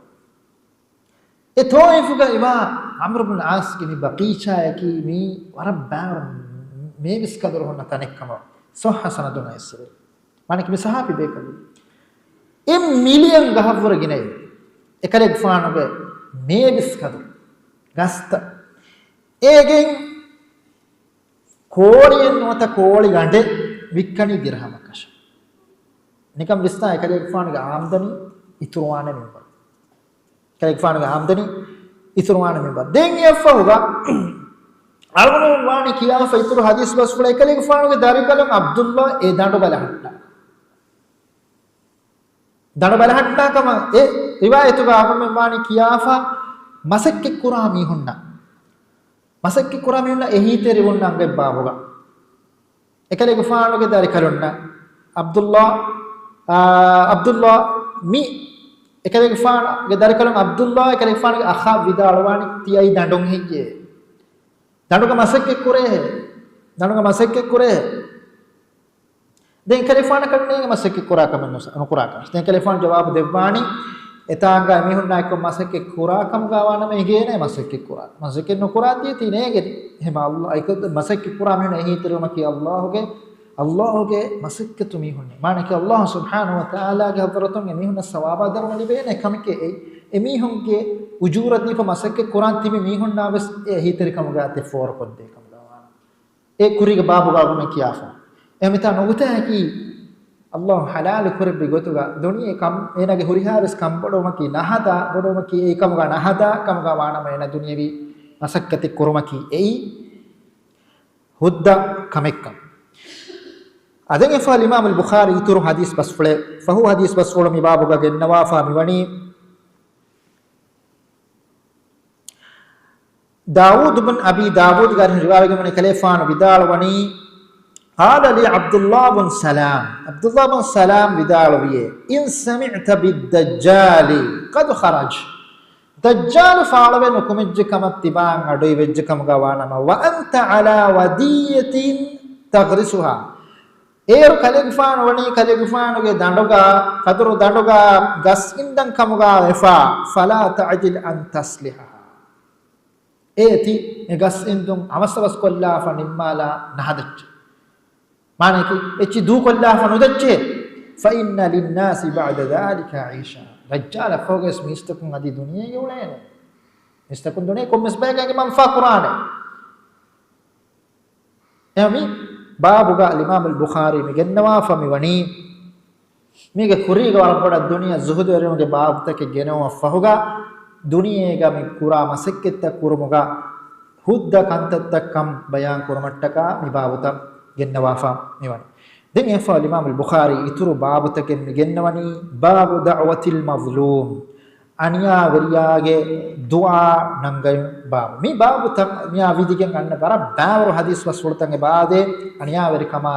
އެ ތޯއިފުގައިވާ ޢަމްރު ބުން ޢާޞްގެ މި ބަގީޗާއަކީ މީ ވަރަށް ބާރު މޭބިސް ކަދުރު ހުންނަ ތަނެއްކަމަށް ޞައްޙަ ސަނަދުން އައިސްފަ. މާނައަކީ މި ޞަޙާބީ ބޭކަލެއް. އެއް މިލިއަން ގަހަށްވުރެ ގިނައި އެކަލޭގެފާނުގެ މޭބިސް ކަދުރު ގަސްތައް. އޭގެން ކޯޅިއެއް ނުވަތަ ކޯޅި ގަނޑެއް ވިއްކަނީ ދިރްހަމަކަށަށް. ނިކަން ވިސްނާ އެކަލޭގެފާނުގެ އާމްދަނީ އިތުރުވާނެ މިންވަރު. އެކަލޭގެފާނުގެ އާމްދަނީ އިތުރުވާނެ މިންވަރު. ދެން އެއަށްފަހުގަ އަޅުގަނޑު ވާނީ ކިޔާފަ އިތުރު ޙަދީޘް ބަސްފުޅެއް. އެކަލޭގެފާނުގެ ދަރިކަލުން ޢަބްދުﷲ އެ ދަނޑު ބަލަހައްޓާ. ދަނޑު ބަލަހައްޓާ ކަމަށް އެ ރިވާޔަތުގަ އަޅުގަނޑުމެން ވާނީ ކިޔާފަ މަސައްކަތްކުރާ މީހުންނަށް. މަސައްކަތްކުރާ މީހުންނަށް އެހީތެރިވުން އަނގައި ބާބުގަ. އެކަލޭގެފާނުގެ ދަރިކަލުންނަށް ޢަބްދުﷲ، އާ، ޢަބްދުﷲ މި އެކަލޭގެފާނުގެ ދަރިކަލުން ޢަބްދުﷲ އެކަލޭގެފާނުގެ އަޚާ ވިދާޅުވާނީ ތިޔައީ ދަނޑުން ހެއްޔޭ؟ ދަނޑުގަ މަސައްކަތް ކުރޭހޭ؟ ދަނޑުގަ މަސައްކަތް ކުރޭހޭ؟ ދެން އެކަލޭގެފާނަކަށް ނޭނގެ މަސައްކަތް ކުރާ ކަމެއް ނުސ-، ނުކުރާ ކަމަށް. ދެން އެކަލޭގެފާނު ޖަވާބު ދެއްވާނީ، އެތާނގަ އެމީހުންނާ އެއްކޮށް މަސައްކަތް ކުރާ ކަމުގަ ވާނަމަ އެނގޭނެ މަސައްކަތް ކުރާ. މަސައްކަތް ނުކުރާތީ ތީ ނޭނގެނީ. އެހެމަ ﷲ، އެކަ-، މަސައްކަތް ކުރާ މީހުން އެހީތެރިވުމަކީ ﷲ ގެ، ﷲ ގެ މަސައްކަތު މީހުންނެއް. މާނައަކީ ﷲ ސުބްޙާނަހު ވަތަޢާލާގެ ޙަޟްރަތުން އެމީހުންނަށް ސަވާބާ ދަރުމަ ލިބޭނެ ކަމެކޭ އެއީ. އެމީހުންގެ އުޖޫރަ ދީފަ މަސައްކަތް ކުރާން ތިބި މީހުންނާ ވެސް އެ އެހީތެރިކަމުގަ އަތެއް ފޯރުކޮށްދޭ ކަމުގަ ވާނެ. އެ ކުރީގެ ބާބުގަ އަޅުގަނޑުމެން ކިޔާފަ. އެހެންވީމަ ނުކުތާއަކީ، ﷲ ޙަލާލު ކުރެއްވި ގޮތުގަ ދުނިޔެ ކަން، އޭނާގެ ހުރިހާވެސް ކަންބޮޑުވުމަކީ ނަހަދާ، ބޮޑުވުމަކީ އެއީ ކަމުގަ ނަހަދާ، ކަމުގަ ވާނަމަ އޭނާ ދުނިޔެވީ މަސައްކަތެއް ކުރުމަކީ އެއީ ހުއްދަ ކަމެއްކަން. އަދި އެފަހު އިމާމުލް ބުޚާރީ އިތުރު ޙަދީޘް ބަސްފުޅެއް، ފަހު ޙަދީޘް ބަސްފުޅު މި ބާބުގަ ގެންނަވާފަ މިވަނީ، ދާވޫދު ބިން އަބީ ދާވޫދުގެ އަރިހުން ރިވާވެގެންވަނީ ކަލޭފާނު ވިދާޅުވަނީ، قال لي عبد الله بن سلام، ޢަބްދުﷲ ބިން ސަލާމް ވިދާޅުވިއޭ، إن سمعت بالدجال قد خرج، ދައްޖާލު ފާޅުވެ ނުކުމެއްޖެ ކަމަށް ތިބާ އަޑުއިވެއްޖެ ކަމުގަ ވާނަމަ، وأنت على ودية تغرسها، އޭރު ކަލޭގެފާނު ވަނީ ކަލޭގެފާނުގެ ދަނޑުގަ، ކަދުރު ދަނޑުގަ ގަސް އިންދަން ކަމުގަ ވެފަ، فلا تعجل أن تصلحها، އޭތި އެ ގަސް އިންދުން އަވަސްއަވަސް ކޮށްލާފަ ނިންމާލާ ނަހަދައްޗޭ. މާނައަކީ، އެއްޗި ދޫކޮށްލާފަ ނުދައްޗޭ. فإن للناس بعد ذلك عيشا، ދައްޖާލަށްފަހުގަވެސް މީސްތަކުން އަދި ދުނިޔޭގަ އުޅޭނެ. މީސްތަކުން ދުނިޔެ ކޮންމެސް ބަޔަކަށް އެނގި މަންފާ ކުރާނެ. އެހެންވީމަ ބާބުގަ އިމާމުލް ބުޚާރީ މި ގެންނަވާފަ މިވަނީ، މީގެ ކުރީގަ ވަރަށް ބޮޑަށް ދުނިޔެ ޒުހުދުވެރިވުމުގެ ބާބުތަކެއް ގެނައުމަށްފަހުގަ، ދުނިޔޭގަ މި ކުރާ މަސައްކަތްތައް ކުރުމުގަ ހުއްދަ ކަންތައްތައްކަން ބަޔާން ކުރުމަށްޓަކާ މި ބާބުތައް ގެންނަވާފަ މިވަނީ. ދެން އެފާ އިމާމުލް ބުޚާރީ އިތުރު ބާބުތަކެއް މި ގެންނަވަނީ، ބާބު ދަޢުވަތިލް މަޒްލޫމް، އަނިޔާވެރިޔާގެ ދުޢާ ނަންގައި ބާބު. މި ބާބުތައް މިއާ ވިދިގެން އަންނަ ވަރަށް ބާވަރު ހަދީސް ބަސްފުޅުތައް އެބައާދޭ، އަނިޔާވެރިކަމާ،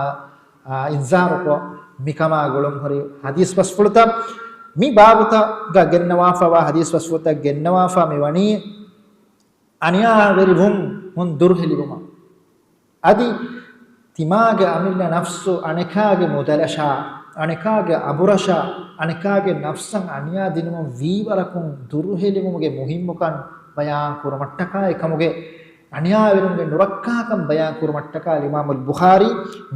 އާ، އިންޒާރުކޮށް، މިކަމާ ގުޅުންހުރި ހަދީސް ބަސްފުޅުތައް. މި ބާބުތައްގަ ގެންނަވާފަވާ ހަދީސް ބަސްފުޅުތައް ގެންނަވާފަ މިވަނީ، އަނިޔާވެރިވުން ހުން ދުރުހެލިވުމަށް. އަދި ތިމާގެ އަމިއްލަ ނަފްސު އަނެކާގެ މުދަލަށާ، އަނެކާގެ އަބުރަށާ، އަނެކާގެ ނަފްސަށް އަނިޔާ ދިނުމުން ވީވަރަކުން ދުރުހެލިވުމުގެ މުހިންމުކަން ބަޔާން ކުރުމަށްޓަކާ އެކަމުގެ އަނިޔާވެރިންގެ ނުރައްކާކަން ބަޔާން ކުރުމަށްޓަކާ އިމާމުލް ބުޚާރީ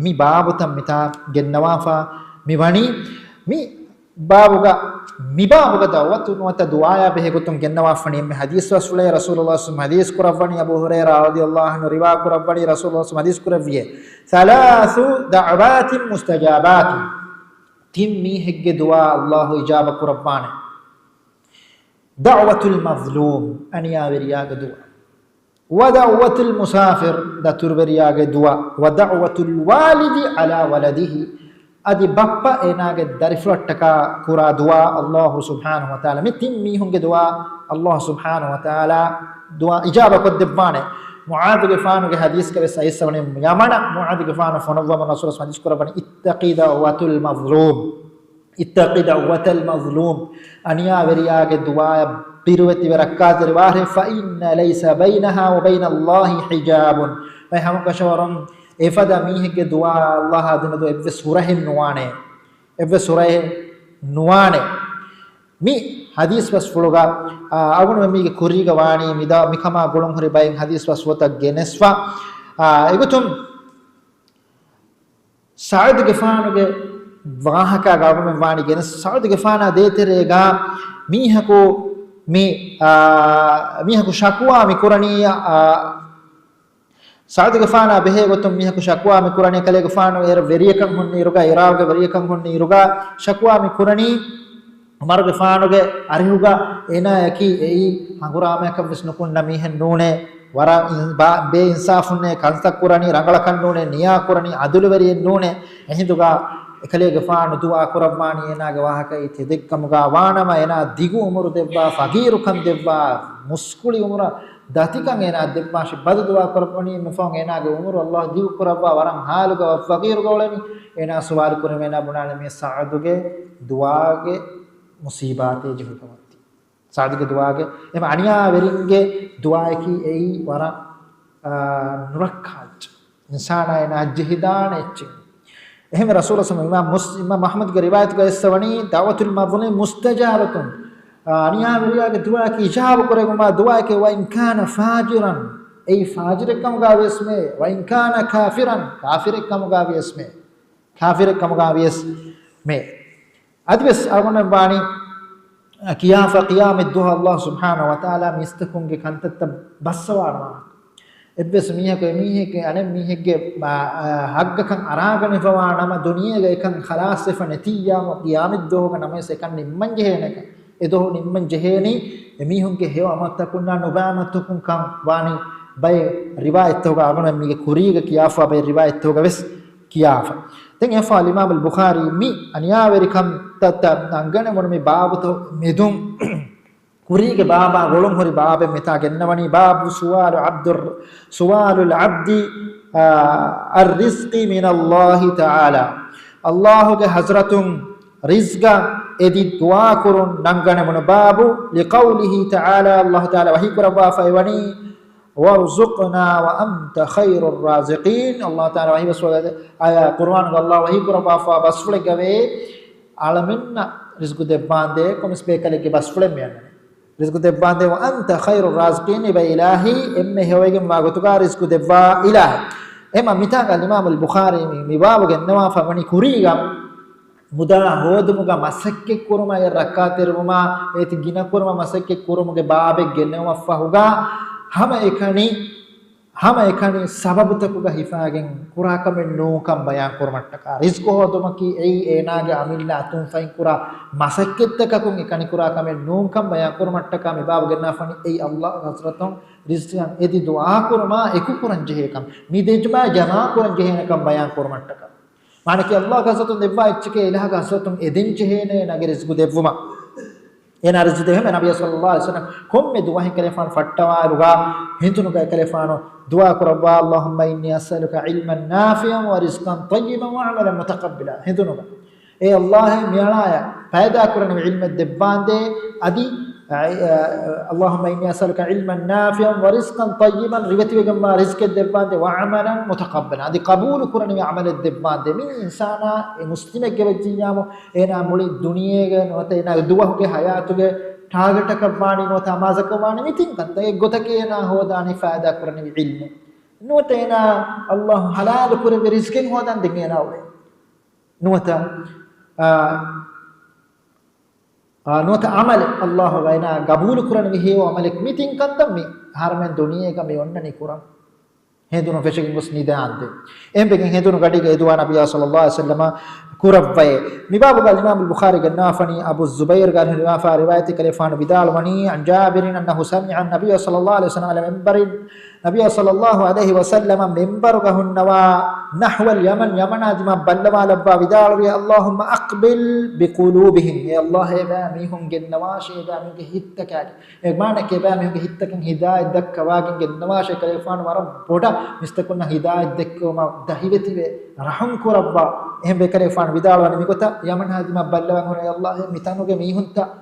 މި ބާބުތައް މިތާ ގެންނަވާފަ މި ވަނީ. މި ބާބުގަ، މި ބާބުގަ ދަޢުވަތު ނުވަތަ ދުޢާޔާ ބެހޭ ގޮތުން ގެންނަވާފަނީ އެންމެ ޙަދީޘް ބަސްފުޅޭ. ރަސޫލުﷲ ޞައްލަﷲު ޢަލައިހި ވަސައްލަމަ ޙަދީޘް ކުރައްވަނީ، އަބޫ ހުރައިރާ ރަޟިޔަﷲު ޢަންހު ރިވާ ކުރައްވަނީ، ރަސޫލުﷲ ޞައްލަﷲު ޢަލައިހި ވަސައްލަމަ ޙަދީޘް ކުރެއްވިއޭ، ثَلَاثُ دَعَوَاتٍ مُسْتَجَابَاتٍ، ތިން މީހެއްގެ ދުޢާ ﷲ އިޖާބަ ކުރައްވާނެ. دَعْوَةُ الْمَظْلُومِ، އަނިޔާވެރިޔާގެ ދުޢާ. وَدَعْوَةُ الْمُسَافِرِ، ދަތުރުވެރިޔާގެ ދުޢާ. وَدَعْوَةُ الْوَالِدِ عَلَى وَلَدِهِ، އަދި ބައްޕަ އޭނާގެ ދަރިފުޅަށްޓަކާ ކުރާ ދުޢާ. ﷲ ސުބްޙާނަހޫ ވަތަޢާލާ މި ތިން މީހުންގެ ދުޢާ ﷲ ސުބްޙާނަހޫ ވަތަޢާލާ ދުޢާ އިޖާބަ ކޮށްދެއްވާނެ. މުޢާޛުގެފާނުގެ ޙަދީޘްގަ ވެސް އައިސްވަނީ، ޔަމަނަށް މުޢާޛުގެފާނު ފޮނުއްވަމުން ރަސޫލު ޙަދީޘް ކުރައްވަނީ، اتَّقِ دَعْوَةَ الْمَظْلُومِ، اتَّقِ دَعْوَةَ الْمَظْلُومِ، އަނިޔާވެރިޔާގެ ދުޢާއަށް ބިރުވެތިވެ ރައްކާތެރިވާށޭ، فَإِنَّ لَيْسَ بَيْنَهَا وَبَيْنَ اللَّهِ حِجَابٌ، ބައެއް ހަމަކަށަވަރުން އެފަދަ މީހެއްގެ ދުޢާއާ ﷲއާ ދެމެދު އެއްވެސް ހުރަހެއް ނުވާނެ، އެއްވެސް ހުރަހެއް ނުވާނެ. މި ޙަދީޘް ބަސްފުޅުގަ، އާ، އަޅުގަނޑުމެން މީގެ ކުރީގަ ވާނީ މިދާ މިކަމާ ގުޅުންހުރި ބައެއް ޙަދީޘް ބަސްފުޅުތައް ގެނެސްފަ. އާ، އެގޮތުން ސަޢުދުގެފާނުގެ ވާހަކަ ގަބަމެން ވާނީ ގެނެސް، ސަޢުދުގެފާނާ ދޭތެރޭގަ މީހަކު މި، އާ، މީހަކު ޝަކުވާ މި ކުރަނީ، އާ، ސަޢުދުގެފާނާ ބެހޭ ގޮތުން މީހަކު ޝަކުވާ މި ކުރަނީ، ކަލޭގެފާނު އޭރު ވެރިޔަކަށް ހުންނިއިރުގަ، އިރާގުގެ ވެރިޔަކަށް ހުންނިއިރުގަ ޝަކުވާ މި ކުރަނީ، ޢުމަރުގެފާނުގެ އަރިހުގަ އޭނާޔަކީ އެއީ ހަނގުރާމަޔަކަށްވެސް ނުކުންނަ މީހެއް ނޫނޭ، ވަރަށް އިން-، ބާ-، ބޭއިންސާފުންނޭ، ކަންތައް ކުރަނީ، ރަނގަޅަކަށް ނޫނޭ، ނިޔާ ކުރަނީ، ޢަދުލުވެރިއެއް ނޫނޭ. އެހިނދުގަ އެކަލޭގެފާނު ދުޢާ ކުރައްވާނީ އޭނާގެ ވާހަކައީ ތެދެއްކަމުގަ ވާނަމަ، އޭނާ ދިގު ޢުމުރު ދެއްވާ، ފަގީރުކަން ދެއްވާ، މުސްކުޅި ޢުމުރަށް ދަތިކަން އޭނާ ދެއްވާށި، ބަދު ދުޢާ ކުރައްވަނީ އެންމެ ފަހުން އޭނާގެ ޢުމުރު ﷲ ދިގު ކުރައްވާ، ވަރަށް ޙާލުގަ ވަށް ފަގީރުގަ އުޅެނީ. އޭނާ ސުވާލު ކުރީމަ އޭނާ ބުނާނެ މީ ސަޢުދުގެ ދުޢާގެ މުޞީބާތޭ ޖެހިފަ ވަންތީ. ސަޢުދުގެ ދުޢާގެ އެމަ އަނިޔާވެރިންގެ ދުޢާއަކީ އެއީ ވަރަށް، އާ، ނުރައްކާ އެއްޗެއް. އިންސާނާ އޭނާ ޖެހިދާނެ އެއްޗެއް. އެހެންވެ ރަސޫލު ސަމ އިމާމް މުސް-، އިމާމް އަޙްމަދުގެ ރިވާޔަތުގަ އެއްސަވަނީ، دَعْوَةُ الْمَظْلُومِ مُسْتَجَابَةٌ، އަނިޔާވެރިޔާގެ ދުޢާއަކީ އިޖާބަ ކުރެވުމާ ދުޢާއެކޭ، وَإِنْ كَانَ فَاجِرًا، އެއީ ފާޖިރެއްކަމުގަ ވިޔަސްމޭ، وَإِنْ كَانَ كَافِرًا، ކާފިރެއްކަމުގަ ވިޔަސްމޭ، ކާފިރެއްކަމުގަ ވިޔަސްމޭ. އަދިވެސް އަޅުގަނޑުމެން ވާނީ ކިޔާފަ ޤިޔާމަތްދުވަހު ﷲ ސުބްޙާނަހޫ ވަތަޢާލާ މީސްތަކުންގެ ކަންތައްތައް ބައްސަވާނަމަ، އެއްވެސް މީހަކު އެމީހެއްގެ އަނެއް މީހެއްގެ، އާ، އާ، ޙައްޤަކަށް އަރާގަނެފަވާ ނަމަ، ދުނިޔޭގަ އެކަން ޚަލާޞްވެފަ ނެތިއްޔާމު ޤިޔާމަތްދުވަހުގަ ނަމަވެސް އެކަން ނިންމަންޖެހޭނެކަން، އެދުވަހު ނިންމަންޖެހޭނީ އެމީހުންގެ ހެޔޮ ޢަމަލުތަކުންނާ ނުބައި ޢަމަލުތަކުންކަން ވާނީ ބައެއް ރިވާޔަތްތަކުގަ އަޅުގަނޑު މީގެ ކުރީގަ ކިޔާފަ ބައެއް ރިވާޔަތްތަކުގަ ވެސް ކިޔާފަ. ދެން އެފާ އިމާމުލް ބުޚާރީ މި އަނިޔާވެރިކަންތައް ނަންގަނެވުނު މި ބާބުތައް މެދުން ކުރީގެ ބާބާ ގުޅުންހުރި ބާބެއް މިތާ ގެންނަވަނީ، بَابُ سُؤَالِ الْعَبْدِ، سُؤَالِ الْعَبْدِ، އާ، الرِّزْقِ مِنَ اللَّهِ تَعَالَى. ﷲ ގެ ޙަޟްރަތުން ރިޒްގަށް އެދި ދުޢާކުރުން ނަންގަނެވުނު ބާބު، لِقَوْلِهِ تَعَالَى، ﷲ ތަޢާލާ ވަޙީކުރައްވާފައިވަނީ، وَارْزُقْنَا وَأَنْتَ خَيْرُ الرَّازِقِينَ. ﷲ ތަޢާލާ ވަޙީ ބަސްފުޅެއް، އާޔަ، ޤުރުއާނުގަ ﷲ ވަޙީކުރައްވާފަ ބަސްފުޅެއްގަވޭ، އަޅަމެންނަށް ރިޒްގު ދެއްވާނދޭ، ކޮންމެސް ބޭކަލެއްގެ ބަސްފުޅެއް މިއަންނަނީ. ރިޒްގު ދެއްވާނދޭ، وَأَنْتَ خَيْرُ الرَّازِقِينَ، އެބަ އިލާހީ، އެންމެ ހެޔޮވެގެންވާ ގޮތުގަ ރިޒްގު ދެއްވާ އިލާހެއް. އެމަ މިތާގަ އިމާމުލް ބުޚާރީ މި، މި ބާބު ގެންނަވާފަ ވަނީ ކުރީގަ މުދާ ހޯދުމުގަ މަސައްކަތް ކުރުމާ އެ ރައްކާތެރިވުމާ އޭތި ގިނަ ކުރުމަށް މަސައްކަތް ކުރުމުގެ ބާބެއް ގެންނެވުމަށްފަހުގަ ހަމައެކަނި ހަމައެކަނި ސަބަބުތަކުގަ ހިފާގެން ކުރާ ކަމެއް ނޫންކަން ބަޔާން ކުރުމަށްޓަކާ، ރިޒްޤު ހޯދުމަކީ އެއީ އޭނާގެ އަމިއްލަ އަތުން ފައިން ކުރާ މަސައްކަތްތަކަކުން އެކަނި ކުރާ ކަމެއް ނޫންކަން ބަޔާން ކުރުމަށްޓަކާ، މި ބާބު ގެންނާފަނީ އެއީ ﷲ ގެ ޙަޟްރަތުން ރިޒްޤަށް އެދި ދުޢާ ކުރުމާ އެކު ކުރަން ޖެހޭ ކަމެއް، މި ދެ ޖަމާ ކުރަން ޖެހޭނެ ކަން ބަޔާން ކުރުމަށްޓަކާ. މާނަކީ ﷲ ގެ ޙަޟްރަތުން ދެއްވާ އެއްޗެކޭ އިލާހު ގެ ޙަޟްރަތުން އެދެން ޖެހޭނެ އޭނާގެ ރިޒްޤު ދެއްވުމަށް. އޭނާ ރިޒްޤު ދެއްވުމަށް ނަބިއްޔާ ޞައްލައްލާހު ޢަލައިހި ވަސައްލަމަ ކޮންމެ ދުވަހެއް ކަލޭފާނު ފައްޓަވާއިރުގަ ހިނދުނުގަ ކަލޭފާނު ދުޢާ ކުރައްވާ، اللهم إني أسألك علما نافعا ورزقا طيبا وعملا متقبلا. ހިނދުނުގަ، އޭ ﷲ، މިއަޅާޔަށް ފައިދާ ކުރަނިވި ޢިލްމެއް ދެއްވާނދޭ، އަދި، އަ، އަ، اللهم إني أسألك علما نافعا ورزقا طيبا، ރިވެތިވެގެންވާ ރިޒްޤެއް ދެއްވާނދޭ، وعملا متقبلا، އަދި ޤަބޫލު ކުރަނިވި ޢަމަލެއް ދެއްވާނދޭ. މި އިންސާނާ އެ މުސްލިމެއްގެ ވެއްޖިއްޔާމު، އޭނާ މުޅި ދުނިޔޭގެ ނުވަތަ އޭނާގެ ދުވަހުގެ ޙަޔާތުގެ ޓާގެޓަކަށް ވާނީ ނުވަތަ އަމާޒަކަށް ވާނީ މި ތިން ކަންތައް. އެއްގޮތަކީ އޭނާ ހޯދާނީ ފައިދާ ކުރަނިވި ޢިލްމެއް. ނުވަތަ އޭނާ ﷲ ޙަލާލު ކުރެއްވި ރިޒްޤެއް ހޯދަން ދެން އޭނާ އުޅޭ. ނުވަތަ، އާ، އާ، ނުވަތަ ޢަމަލެއް ﷲ ގައިނާ ގަބޫލު ކުރަނިވި ހެޔޮ ޢަމަލެއް. މި ތިން ކަންތައް މި އަހަރުމެން ދުނިޔޭގަ މި އޮންނަނީ ކުރަން. ހެނދުނު ފެށިގެން ގޮސް ނިދާންދެން. އެހެންވެގެން ހެނދުނު ގަޑީގަ އެދުވާ ނަބިއްޔާ ޞައްލައްލާހު ޢަލައިހި ވަސައްލަމަ ކުރައްވައޭ. މި ބާބުގަ އަލްއިމާމު އަލްބުޚާރީ ގެންނާފަނީ އަބޫ ޒުބައިރުގެ ރިވާފާ ރިވާޔަތެއް ކަލޭފާނު ވިދާޅުވަނީ، عن جابر أنه سمع النبي صلى الله عليه وسلم على المنبر، ނަބިއްޔާ ޞައްލައްލާހު ޢަލައިހި ވަސައްލަމަ މިންބަރުގަ ހުންނަވާ، نحو اليمن، ޔަމަނާ ދިމާ ބައްލަވާލައްވާ ވިދާޅުވި، اللهم أقبل بقلوبهم، އޭ ﷲ އެބައިމީހުން ގެންނަވާށޭ އެބައިމީހުންގެ ހިތްތަކާގެ. އެ މާނައަކީ އެބައިމީހުންގެ ހިތްތަކަށް ހިދާޔަތް ދައްކަވާގެން ގެންނަވާށޭ ކަލޭފާނު ވަރަށް ބޮޑަށް މީސްތަކުންނަށް ހިދާޔަތް ދެއްކެވުމަށް ދަހިވެތިވެ ރަޙުމް ކުރައްވާ. އެހެންވެ ކަލޭފާނު ވިދާޅުވަނީ މިގޮތަށް ޔަމަނާ ދިމާ ބައްލަވާ ހުރެ ﷲ އެ މިތަނުގެ މީހުންތައް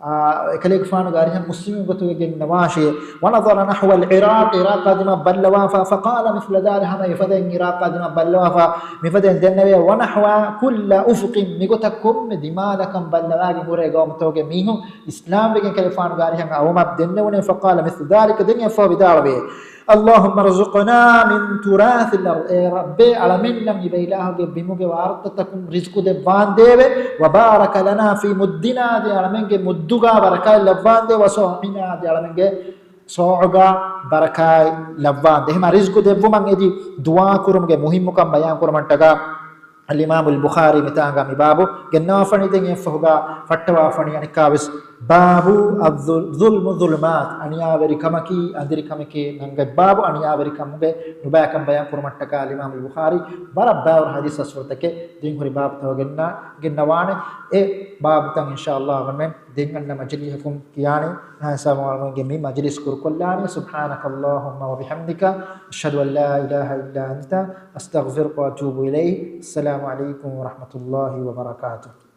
އާ، އެކަލޭގެފާނުގެ އަރިހަށް މުސްލިމު ގޮތުގަ ގެންނަވާށޭ. ونظر نحو العراق، ޢިރާޤާ ދިމާ ބައްލަވާފަ، فقال مثل ذلك، ހަމަ އެފަދައިން ޢިރާޤާ ދިމާ ބައްލަވާފަ، މިފަދައިން ދެންނެވޭ، ونحو كل أفق، މިގޮތަށް ކޮންމެ ދިމާލަކަށް ބައްލަވާގެން ހުރޭ ގައުމުތަކުގެ މީހުން އިސްލާމްވެގެން ކަލޭފާނުގެ އަރިހަށް އައުމަށް ދެންނެވުނޭ، فقال مثل ذلك، ދެން އެއަށްފަހު ވިދާޅުވޭ، اللهم ارزقنا من تراث الأرض، އޭ ރައްބޭ، އަޅަމެންނަށް އިބައިލާހުގެ ބިމުގެ ވާރުތަތަކުން ރިޒްޤު ދެއްވާނދޭވެ، وبارك لنا في مدنا، އަދި އަޅަމެންގެ މުއްދުގަ ބަރަކާތް ލައްވާނދޭ، وصاعنا، އަދި އަޅަމެންގެ ޞާޢުގަ ބަރަކާތް ލައްވާނދޭ. އެހެމަ ރިޒްޤު ދެއްވުމަށް އެދި ދުޢާ ކުރުމުގެ މުހިއްމުކަން ބަޔާން ކުރުމަށްޓަކާ އަލްއިމާމު އަލްބުޚާރީ މިތާނގަ މި ބާބު ގެންނަވާފަނީ. ދެން އެއަށްފަހުގަ ފައްޓަވާފަނީ އަނެއްކާވެސް ބާބު އައްޒުލް-، ޒުލްމު ޒުލުމާތް، އަނިޔާވެރިކަމަކީ އަނދިރިކަމެކޭ ނަންގަތް ބާބު. އަނިޔާވެރިކަމުގެ ނުބައިކަން ބަޔާން ކުރުމަށްޓަކާ އަލްއިމާމު އަލްބުޚާރީ ވަރަށް ބައިވަރު ޙަދީޘް އަސްލުތަކެއް ދިން ހުރި ބާބުތައް ގެންނަ-، ގެންނަވާނެ. އެ ބާބުތައް އިންޝާﷲ އަޅަމެން ދެން އަންނަ މަޖިލީހަކުން ކިޔާނެ. އެހާ ހިސާބުން އަޅަމެންގެ މި މަޖިލީސް ކުރުކޮށްލާނީ. سبحانك اللهم وبحمدك، أشهد أن لا إله إلا أنت، أستغفرك وأتوب إليك. السلام عليكم ورحمة الله وبركاته.